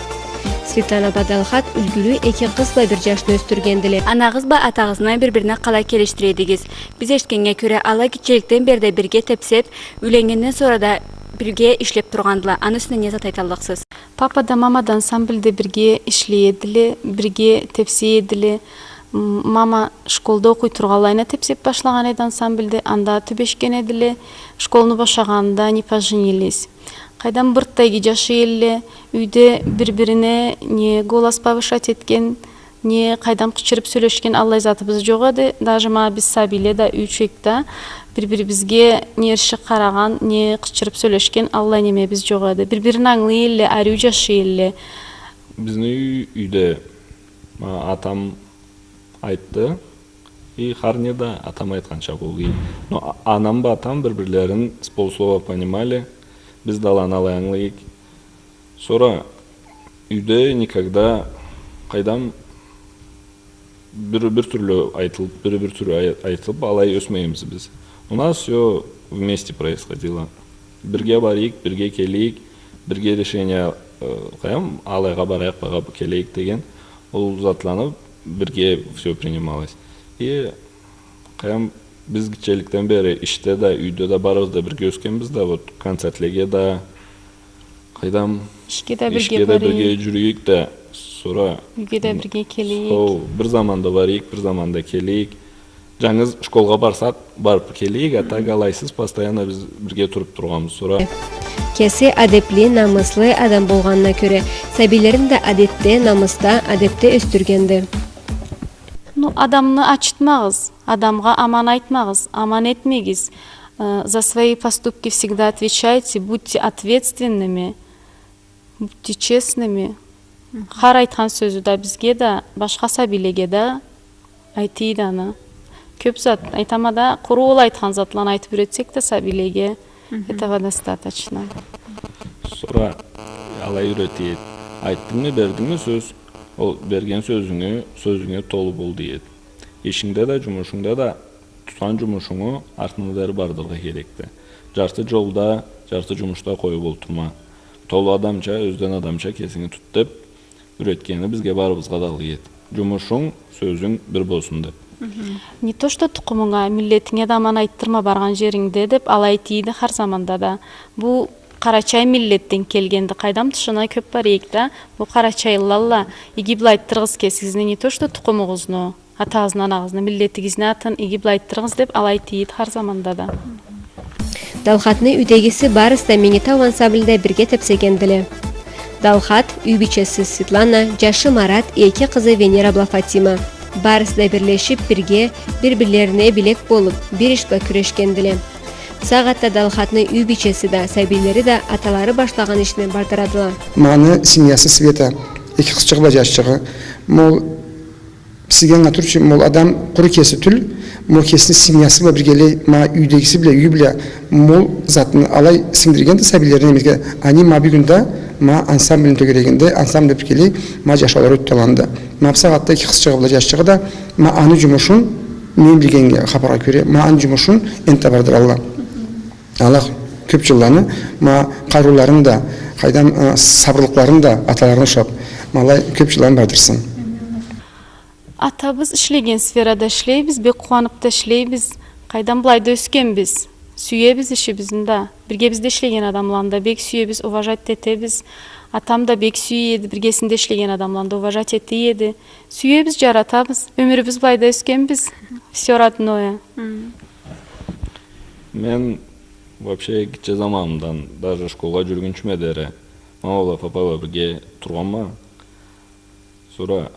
Светлана бла Далхат юлгюлю эки къыз бла бир джашны ёсдюргендиле. Анагъыз бла атагъызны бир-бирине къалай келишдире эдигиз? Биз эшитгеннге кёре, ала гитчеликден бери да бирге тепсеб, юйленнгенден сора да бирге ишлеб тургъандыла. Аны юсюнден не зат айталлыкъсыз? Папа да, мама да ансамбльде бирге ишлей эдиле, бирге тепсей эдиле. М, мама школда окъуй тургъанлайына тепсеб башлагъан эди ансамбльде, анда тюбешген эдиле. Школну бошагъанында они поженились. Къайдам, бир да иги джашай эдиле, юйде бир-бирине не голос повышать этген, не къайдам къычырыб сёлешген аллай затыбыз джокъ эди. Даже ма биз сабийле да, юч эдик да, бир-бирибизге не ырышы къарагъан, не къычырыб сёлешген аллай немебиз джокъ эди. Бир-бирин ангылай эдиле, ариу джашай эдиле. Бизни юй-, юйде, а, атам айтды. И хар не да атам айтханча болгъан. Но а-, анам бла атам бир-бирлерин с полуслова понимали. Биз да аланы алай ангылай эдик. Сора юйде никогда, къайдам, бир, бир тюрлю айтылыб, бир, бир тюрлю ай-, айтылыб, алай ёсмегенбиз биз. У нас всё вместе происходило. Бирге барайыкъ, бирге келейик, бирге решение, э, къайдам, алайгъа барайыкъ, былайгъа келейик деген. Ол затланы бирге всё принималось. И къайдам, биз гитчеликден бери ишде да, юйде да, барыбыз да бирге ёсгенбиз да, вот, концертлеге да, къайдам, ишге да бирге, ишге да бирге барайыкъ, джюрюйюк да, сора юйге да бирге келейик. Хо, бир заманда барайыкъ, бир заманда келейик. Джангыз школгъа барсакъ, барыб келейик, а так алайсыз, постоянно биз бирге туруб тургъанбыз, сора. Кеси адебли, намыслы адам болгъанына кёре, сабийлерин да адетде, намысда, адебде ёсдюргенди. Ну, адамны ачытмагъыз. Адамгъа аман айтмагъыз, аман этмегиз. Э, за свои поступки всегда отвечайте, будьте ответственными, будьте честными. Хар айтхан сёзю да бизге да, башха сабийлеге да айтыйды аны. Кёп зат айтама да, къуру ол айтхан затланы айтып юретсек да сабийлеге, этого достаточно. Сора алай юретийди. Айтдынгмы, бердингми сёз, ол берген сёзюнгю, сёзюнге толу бол дейди. Ишингде да, жумушунгда да тутхан жумушунгу артына дери бардырыргъа керекди. Жарты жолда, жарты жумушда къоюп олтурма. Толу адамча, ёзден адамча кесинги тут деп юретгени бизге барыбызгъа да алгъыт. Жумушунг, сёзюнг бир болсун деп. Не то что тукъумунга, миллетинге да аман айтдырма баргъан жерингде деп алай айтыйды хар заманда да. Бу къарачай миллетден келгенди. Къайдам, тышына кёп бара эдик да. Бу къарачайлылала иги бла айтдырыгъыз кесигизни, не то что тукъумугъузну, атагъызны, анагъызны, миллетигизни атын иги бла айтдырыгъыз деп алай айтыйды хар заманда да. Далхатны юйдегиси барысы да «Минги Тау» ансамбльде бирге тепсегендиле. Далхат, юй бийчеси Светлана, жашы Марат, эки къызы Венера бла Фатима. Барысы да бирлешип, бирге, бир-бирлерине билек болуп, бир иш бла кюрешгендиле. Бусагъатда Далхатны юй бийчеси да, сабийлери да аталары башлагъан ишни бардырадыла. Ма аны семьясы Света, эки къызчыгъы бла жашчыгъы. Ма ол, сизге ангылатырча, ма ол адам къуру кеси тюл, ма ол кесини семьясы бла биргелей, ма юйдегиси бла, юй бла, ма ол затны алай сингдиргенди сабийлерине, неме этген. Аны ма бюгюн да, ма ансамбльни тёгерегинде, ансамбль бла биргелей, ма жашаулары ётдю аланы да. Ма бусагъатда эки къызчыгъы бла жашчыгъы да, ма аны жумушун, мен билгеннге, хапаргъа кёре, ма аны жумушун энтда бардыралла. Аллах кёп жылланы, ма къарыуларын да, къайдам, э, сабырлыкъларын да аталарына ушап, ма алай кёп жылланы бардырсын. Атабыз ишлеген сферада ишлейбиз, бек къууанып да ишлейбиз. Къайдам, былайда ёсгенбиз. Сюебиз ишибизни да. Биргебизде ишлеген адамланы да бек сюебиз, уважать этебиз. Атам да бек сюе эди, биргесинде ишлеген адамланы да уважать эте эди. Сюебиз, жаратабыз. Ёмюрюбюз былайда ёсгенбиз. Всё родное. Мен вообще гитче заманымдан, даже школгъа жюрюгюнчюме дери, ма ол апа бла бирге тургъанма. Сора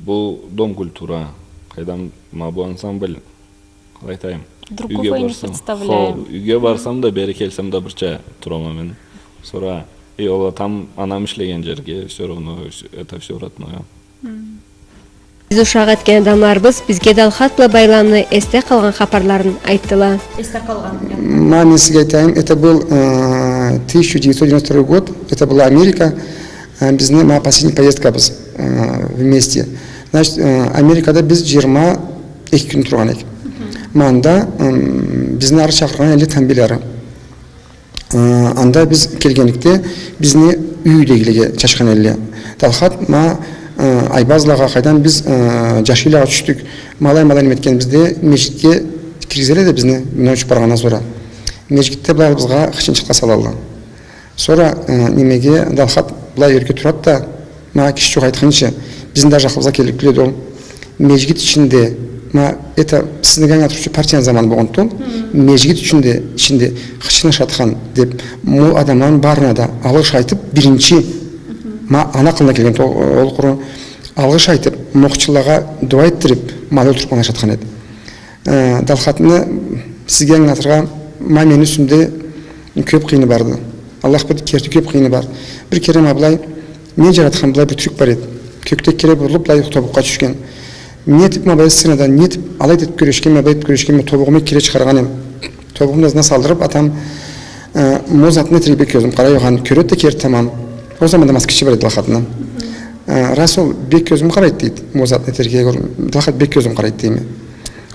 бу дом культура, къайдам, ма бу ансамбль, къалай айтайым? Другого и не представляем. Хо, юйге барсам да, бери келсем да бирча турама мен. Сора, э, ол атам, анам ишлеген жерге, всё равно, это всё родное. Биз ушакъ этген адамларыбыз бизге Далхат бла байламлы эсде къалгъан хапарларын айтдыла. Эсде къалгъан. Ма мен сизге айтайым, это был, э, тысяча девятьсот девяносто второй год, это была Америка, э, бизни ма последний поездкабыз, э, вместе. Значит, э, Америкада биз жыйырма эки кюн тургъан эдик. Ма анда, м, бизни ары чакъыргъан эдиле тамбийлары. Э, анда биз келгенликде, бизни юйдегилеге чачхан эдиле. Далхат, ма, э, Айбазлагъа, къайдам, биз, э, Жашыйлагъа тюшдюк. Ма алай, ма алай неме этгенибизде, межгитге киргизелле да бизни, мындан учуп баргъандан сора. Межгитде былай бизге хычынчыкъла салалла. Сора, э, немеге, Далхат былай ёрге турады да, ма киши жукъ айтхынчы, бизни да акъылыбызгъа келип келеди ол. Межгит ичинде, ма, это, сизге ангылатырча, партияны заманы болгъанды ол. Хы. Межгит ичинде, ичинде хычын ашатхан деп, ма ол адамланы барына да алгъыш айтып, биринчи, хы, ма аны акъылына келген ол, ол къуру. Алгъыш айтып, ма ол хычынлагъа дуа этдирип, ма алай олтуруп аны ашатхан эди. Э, Далхатны сизге ангылатыргъа, ма мени юсюмде кёп къыйыны барды. Аллах биледи, керти кёп къыйыны бар. Бир кере ма былай, мен жаратхан былай бир тюрк бар эди. Кёкде кере бурулуп, былай тобукъгъа тюшген. Не этип ма былай сценада, не этип, алай этип кюрешгенме, былай этип кюрешгенме, тобугъуму кере чыгъаргъан эдим. Тобугъуму да ызына салдырып, атам, э, ма ол затны этерге бек кёзюм къарай, огъаны кёреди да керти таман. Ол заманда Москвичи бар эди Далхатны. Э, Расул, бек кёзюм къарайды, дейди. Ма ол затны этерге, Далхат, бек кёзюм къарайды, дейме.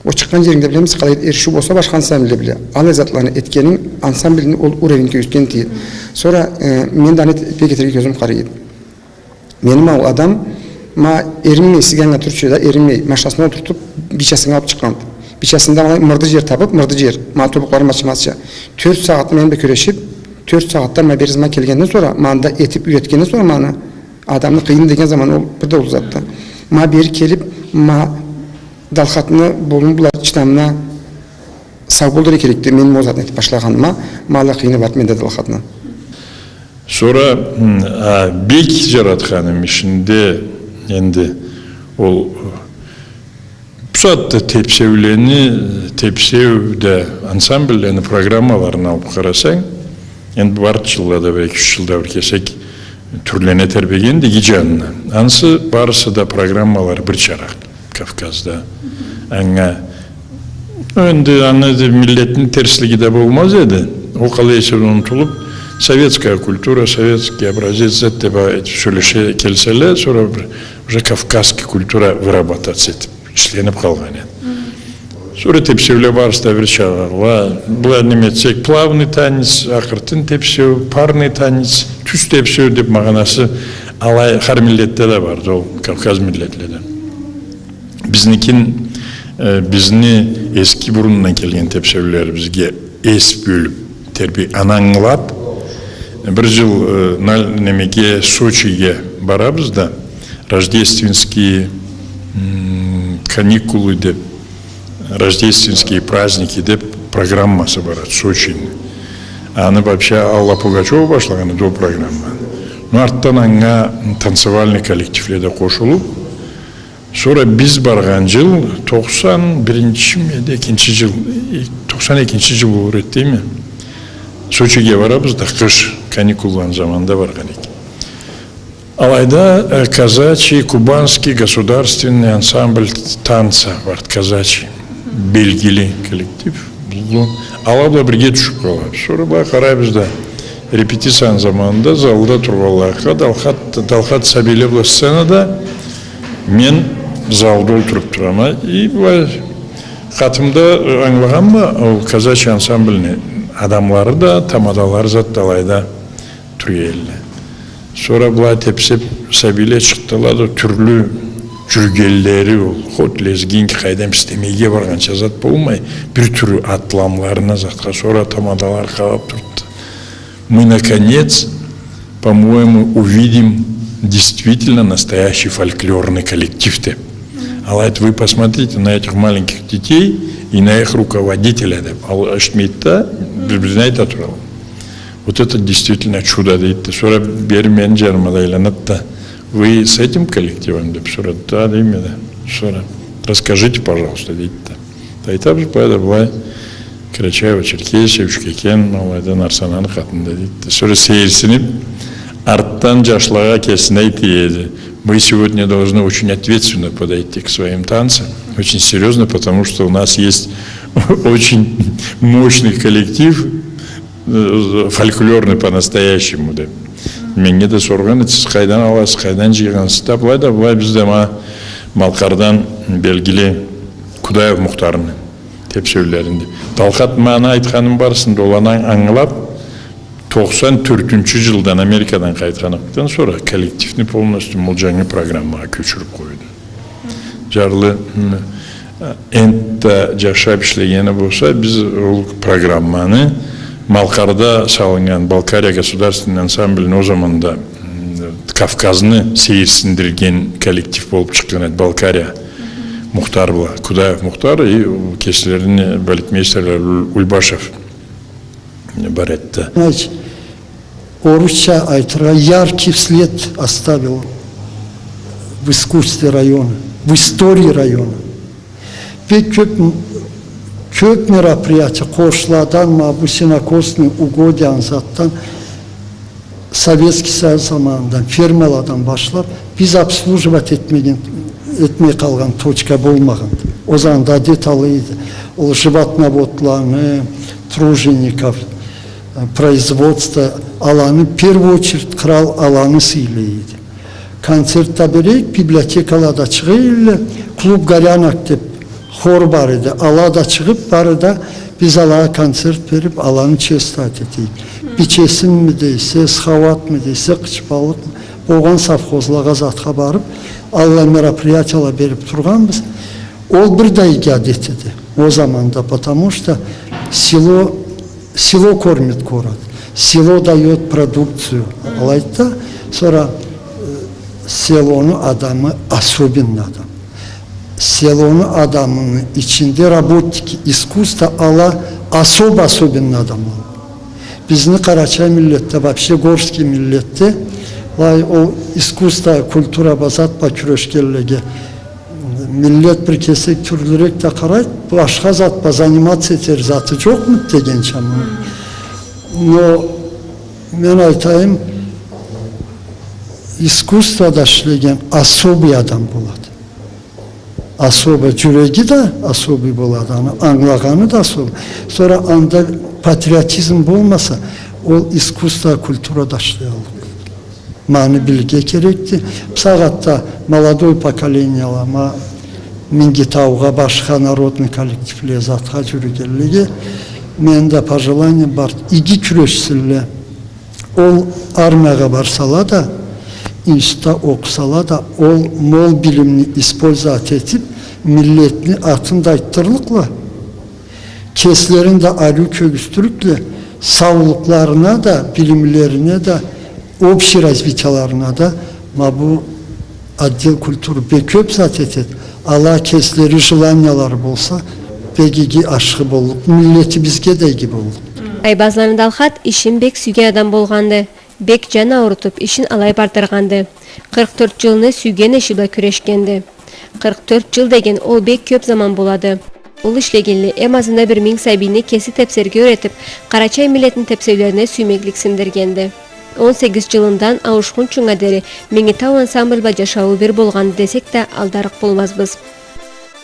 Ол чыкъгъан жерингде, билемисиз, къалай эришиу болса башха ансамбльле бла, аллай затланы этгенинг ансамбльни ол уровеньге ётген, дейди. Сора, э, мен да аны эт-, бек этерге кёзюм къарайды. Мени ма ол адам, ма эринмей, сизге ангылатырча да, эринмей, машинасына олтуртуп, бийчесин алып чыкъгъан. Бийчесинде ма алай мырды жер табып, мырды жер, ма тобукъларын ачмазча. Тёрт сагъатны мени бла кюрешип, тёрт сагъатдан ма бери ма келгенден сора, ма анда этип юретгенден сора, ма аны адамны къыйыны деген заман ол бир да уллу затды. Ма бери келип, ма Далхатны болуму бла чыдамына сау болдура керекди, мен ма ол затны этип башлагъаныма, ма алай къыйыны барды менде Далхатны. Сора, м, а, бек жаратханым ишинде энди ол Бусагъатда тепсеулени, тепсеу да ансамбльлени программаларын алып къарасанг, энди барды джыллада бир эки-юч джылда бир кесек тюрлене тербегенди иги джанына. Ансы барысы да программалары бирчаракъ Кавказда. Анга, энди аны да миллетни терслиги да болмаз эди. Ол къалай эсе да унутулуп, советская культура, советский образец зат деп а-, этип сёлеше келселе, сора бир уже кавказский культура выработаться этип, ишленип къалгъан эди. Сора тепсеуле барысы да бирчаракъ. Былай неме этсек, плавный танец, акъыртын тепсеу, парный танец, тюз тепсеу деп магъанасы алай хар миллетде да барды, ол Кавказ миллетледе. Бизникин, э, бизни эски бурундан келген тепсеулерибизге эс бёлюп, терби-, аны ангылап, бир джыл, э, на-, немеге, Сочиге барабыз да, рождественские, м, каникулы деп, рождественские праздники деп программасы барады Сочини. Аны вообще Алла Пугачёва башлагъан эди ол программаны. Ну, артдан анга танцевальный коллективле да къошулуп, сора биз баргъан джыл, токъсан биринчими, экинчи джыл, э, токъсан экинчи джыл болур эди, дейме. Сочиге барабыз да, къыш каникулланы заманында баргъан эдик. Алайда, э, казачий кубанский государственный ансамбль танца барды, казачий, белгили коллектив. Ала бла бирге тюшюп къалабыз. Сора былай къарайбыз да, репетицияны заманында залда тургъанлагъа, Далхат, Далхат сабийле бла сценада, мен залда олтуруп турама. И былай къатымда, э, ангылагъанма, ол казачий ансамбльни адамлары да, тамадалары зат да алайда тура элле. Сора былай тепсеп, сабийле чыкъдыла да, тюрлю джюрюгенлери ол, хоть лезгинки, къайдам, бистемейге баргъанча зат болмай, бир тюрлю атламларына, затха, сора тамадалары къарап турду. Мы, наконец, по-моему, увидим действительно настоящий фольклорный коллектив, деп. Алай айтды, вы посмотрите на этих маленьких детей и на их руководителя, деп. Ал эшитмейди да, бир-бирине айта туралла. Вот это действительно чудо, дейди да. Сора бери мени джаныма да айланады да, вы с этим коллективом, деп сорады да, дейме да. Сора расскажите, пожалуйста, дейди да. Да айтабыз, былай да былай, Карачаево-Черкесия, Учкекен, алайдан Арсананы къатында, дейди да. Сора сейирсинип, артдан джашлагъа кесине айта эди. Мы сегодня должны очень ответственно подойти к своим танцам, очень серьёзно, потому что у нас есть очень мощный коллектив, э, фольклорный по-настоящему, деп. Меннге да соргъан эди, сиз къайдан аласыз, къайдан джыйгъансыз да, былай да былай, биз да ма Малкъардан белгили Кудаев Мухтарны тепсеулеринде. Далхат ма аны айтханым барысын да ол аны ангылап, токъсан тёртюнчю джылдан Америкадан къайтханыкъдан сора коллективни полностью ол джангы программагъа кёчюрюп къойду. Джарлы, м, энтда джашап ишлегени болса, биз ол программаны Малкъарда салыннган Балкария государственный ансамбльни, ол заманда, м, Кавказны сейирсиндирген коллектив болуп чыкъгъан эди, Балкария, Мухтар бла, Кудаев Мухтар и кеслерини балетмейстерлери Уль-, Ульбашев бар эди да. Значит, орусча айтыргъа, яркий след оставил в искусстве района, в истории района. Бек кёп, кёп мероприятия, къошладан, ма бу сенокосный угодья, ансатдан, Советский Союз заманындан, фермаладан башлап, биз обслуживать этмеген, этмей къалгъан точка болмагъанды. Ол заманда адет алай эди. Ол животноводланы, тружеников, э, производство, аланы, в первую очередь, кърал аланы сыйлай эди. Концерт да бере эдик, библиотекала да чыгъа эдиле, клуб «Горянок» деп хор бар эди, ала да чыгъып бара да, биз алагъа концерт берип, аланы чествовать эте эдик. Бичесинми дейсе, Схауатмы дейсе, Къычбалыкъмы, болгъан совхозлагъа, затха барып, аллай мероприятияла берип тургъанбыз. Ол бир да иги адет эди ол заманда, потому что село, село кормит город, село даёт продукцию. Алайды да, сора, э, селону адамы особенный адам. Селону адамыны ичинде работники искусства, ала особо особенный адамла. Бизни къарачай миллетде, вообще горский миллетде, былай ол искусство, культура бла, зат бла кюрешгенлеге, Миллет бир кесек тюрлюрек да къарайды, башха зат бла заниматься этер заты джокъмуду дегенча муну. Но мен айтайым, искусствода ишлеген особый адам болады. Особо джюреги да особый болады, аны ангылагъаны да особый. Сора анда патриотизм болмаса, ол искусство, культурада ишлей аллыкъ. Ма аны билирге керекди. Бусагъатда молодой поколенияле, ма Минги Таугъа, башха народный коллективле, затха джюрюгенлеге мени да пожеланием бар, иги кюрешсинле. Ол армиягъа барсала да, институтда окъусала да, ол мол билимни использовать этип, миллетни атын да айтдырлыкъла, кеслерин да ариу кёргюзтюрюкле, саулукъларына да, билимлерине да, общий развитияларына да, ма бу отдел культуры бек кёп зат этеди. Ала кеслери желаниялары болса, бек иги ашхы боллукъ, миллетибизге да иги боллукъ. Айбазланы Далхат ишин бек сюйген адам болгъанды. Бек джан аурутуп, ишин алай бардыргъанды. Къыркъ тёрт джылны сюйген иши бла кюрешгенди. Къыркъ тёрт джыл деген ол бек кёп заман болады. Ол ишлегенлей, эм азында бир минг сабийни кеси тепсерге юретип, къарачай миллетни тепсеулерине сюймеклик сингдиргенди. Он сегиз джылындан ауушхунчунга дери Минги Тау ансамбль бла джашауу бир болгъанды десек да, алдарыкъ болмазбыз.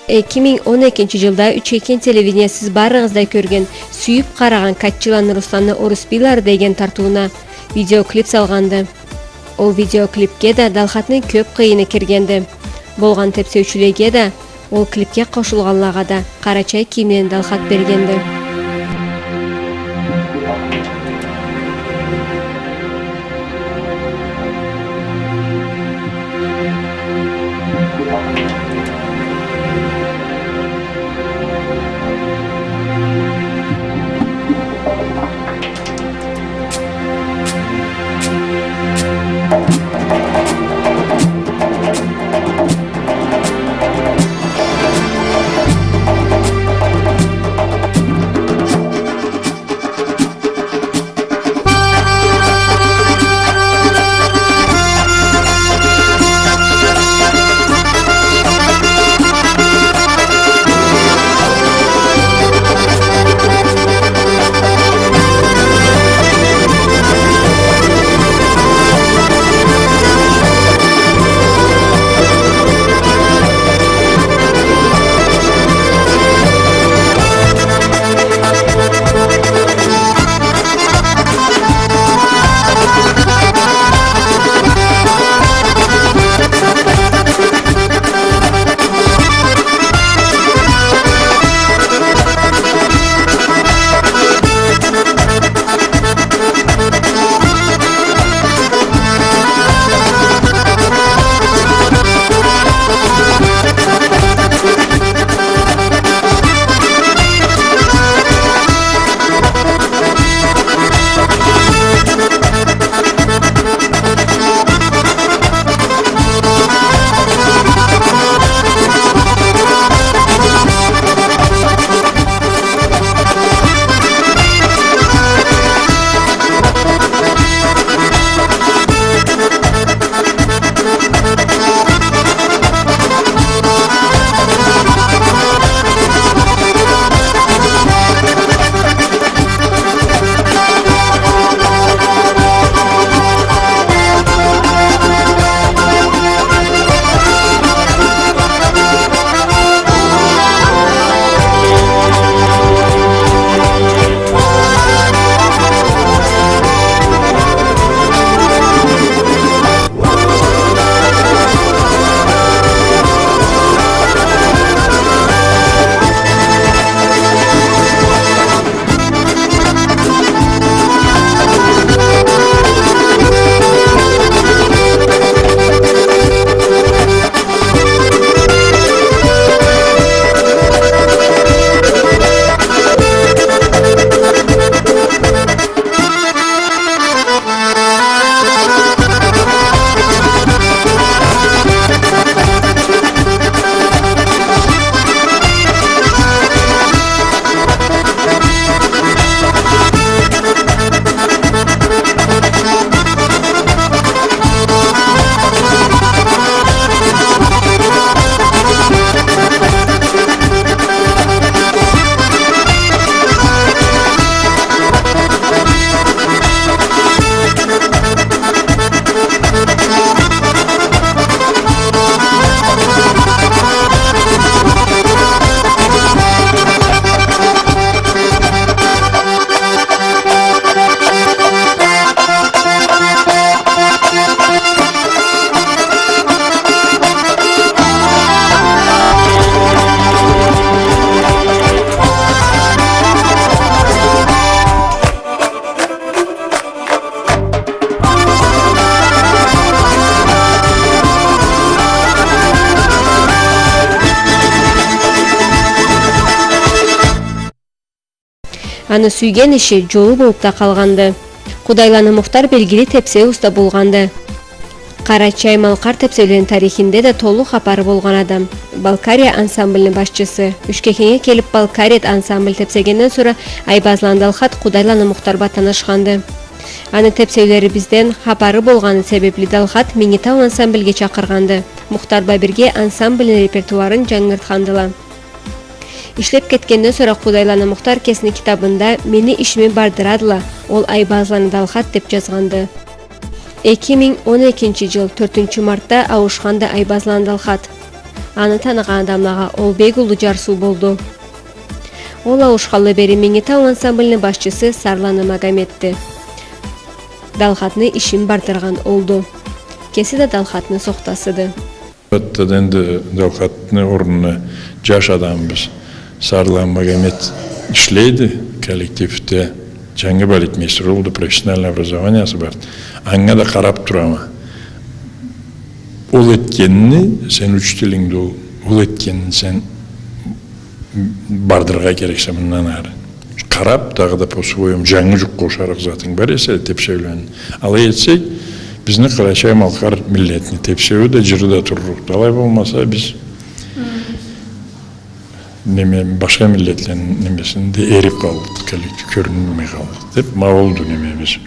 Эки минг он экинчи джылда Учкекен телевидениеси сиз барыгъыз да кёрген, сюйюп къарагъан Катчиланы Русланны «Орус бийлары» деген тартыууна видеоклип салгъанды. Ол видеоклипге да Далхатны кёп къыйыны киргенди. Болгъан тепсеучюлеге да, ол клипге къошулгъанлагъа да къарачай кийимлени Далхат бергенди. Аны сюйген иши джолу болуб да къалгъанды. Къудайланы Мухтар белгили тепсеу уста болгъанды. Къарачай-малкъар тепсеулени тарихинде да толу хапары болгъан адам. «Балкария» ансамбльни башчысы. Учкекеннге келиб, «Балкарият» ансамбль тепсегенден сора Айбазланы Далхат Къудайланы Мухтар бла танышханды. Аны тепсеулерибизден хапары болгъаны себебли Далхат Минги Тау ансамбльге чакъыргъанды. Мухтар бла бирге ансамбльни репертуарын джангыртхандыла. Ишлеб кетгенден сора Къудайланы Мухтар кесини китабында «Мени ишими бардырадыла, ол Айбазланы Далхат» деб джазгъанды. Эки минг он экинчи джыл тёртюнчю мартда ауушханды Айбазланы Далхат. Аны таныгъан адамлагъа ол бек уллу джарсыу болду. Ол ауушханлы бери Минги Тау ансамбльни башчысы Сарланы Магометди. Далхатны ишин бардыргъан олду. Кеси да Далхатны сохтасыды. Албетте да, энди Далхатны орнуна джаш адамыбыз Сарланы Магомет ишлейди коллективде. Джангы балетмейстер олду, профессиональный образованиясы бар. Анга да къараб турама. Ол этгенни, сени учителингди ол, ол этгенни сен бардырыргъа керексе мындан ары. Къараб, дагъыда по-своему, джангы джукъ къошарыкъ затынг бар эсе, тепсеулени. Алай этсек, бизни къарачай-малкъар миллетни тепсеую да, джыры да турлукъду. Алай болмаса, биз, неме, башха миллетлени немесинде эриб къалдыкъ, коллектив кёрюнмей къалдыкъ деб, ма олду немебиз.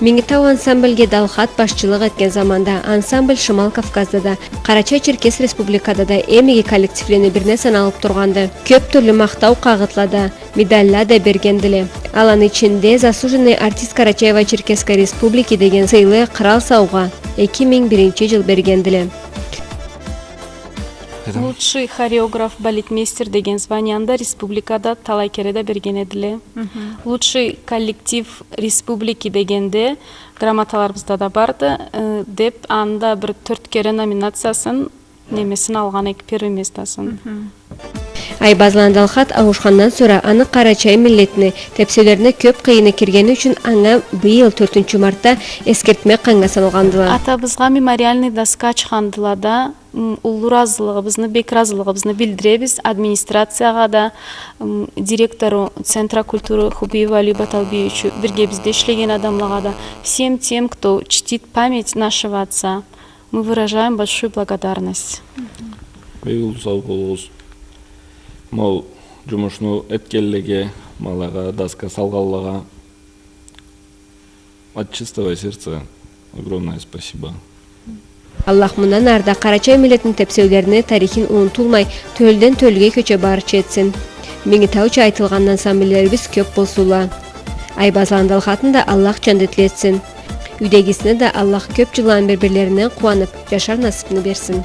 Минги Тау ансамбльге Далхат башчылыкъ этген заманда ансамбль Шимал Кавказда да, Къарачай-Черкес Республикада да эм иги коллективлени бирине саналыб тургъанды. Кёб тюрлю махтау къагъытлада, медалла да бергендиле. Аланы ичинде «Заслуженный артист Карачаево-Черкесской Республики» деген сыйлы кърал саугъа эки минг биринчи джыл бергендиле. «Лучший хореограф-балетмейстер» деген званияны да республикада талай кере да берген эдиле. Мгм. «Лучший коллектив республики» дегенде, грамоталарыбызда да барды, э, деб, анда бир тёрт кере номинациясын, немесин алгъан эдик, первый местосун. Мгм. Айбазланы Далхат ауушхандан сора аны къарачай миллетни тепсеулерине кёб къыйыны киргени ючюн анга быйыл тёртюнчю мартда эсгертме къанга салгъандыла. Атабызгъа мемориальный доска ачхандыла да, м, уллу разылыгъыбызны, бек разылыгъыбызны билдиребиз администрациягъа да, м, директору Центра культуры Хубиева Алию Баталбиевичу, бирге бизде ишлеген адамлагъа да, всем тем, кто чтит память нашего отца, мы выражаем большую благодарность. Бек уллу сау болугъуз. Ма ол джумушну этгенлеге, ма алагъа доска салгъанлагъа, от чистого сердца огромное спасибо. Аллах мындан ары да къарачай миллетни тепсеулерини тарихин унутулмай, тёлюден тёлюге кёче барырча этсин. Минги Тауча айтылгъан ансамбльлерибиз кёб болсунла. Айбазланы Далхатны да Аллах джандетли этсин. Юйдегисине да Аллах кёб джылланы бир-бирлеринден къууаныб джашар насыбны берсин.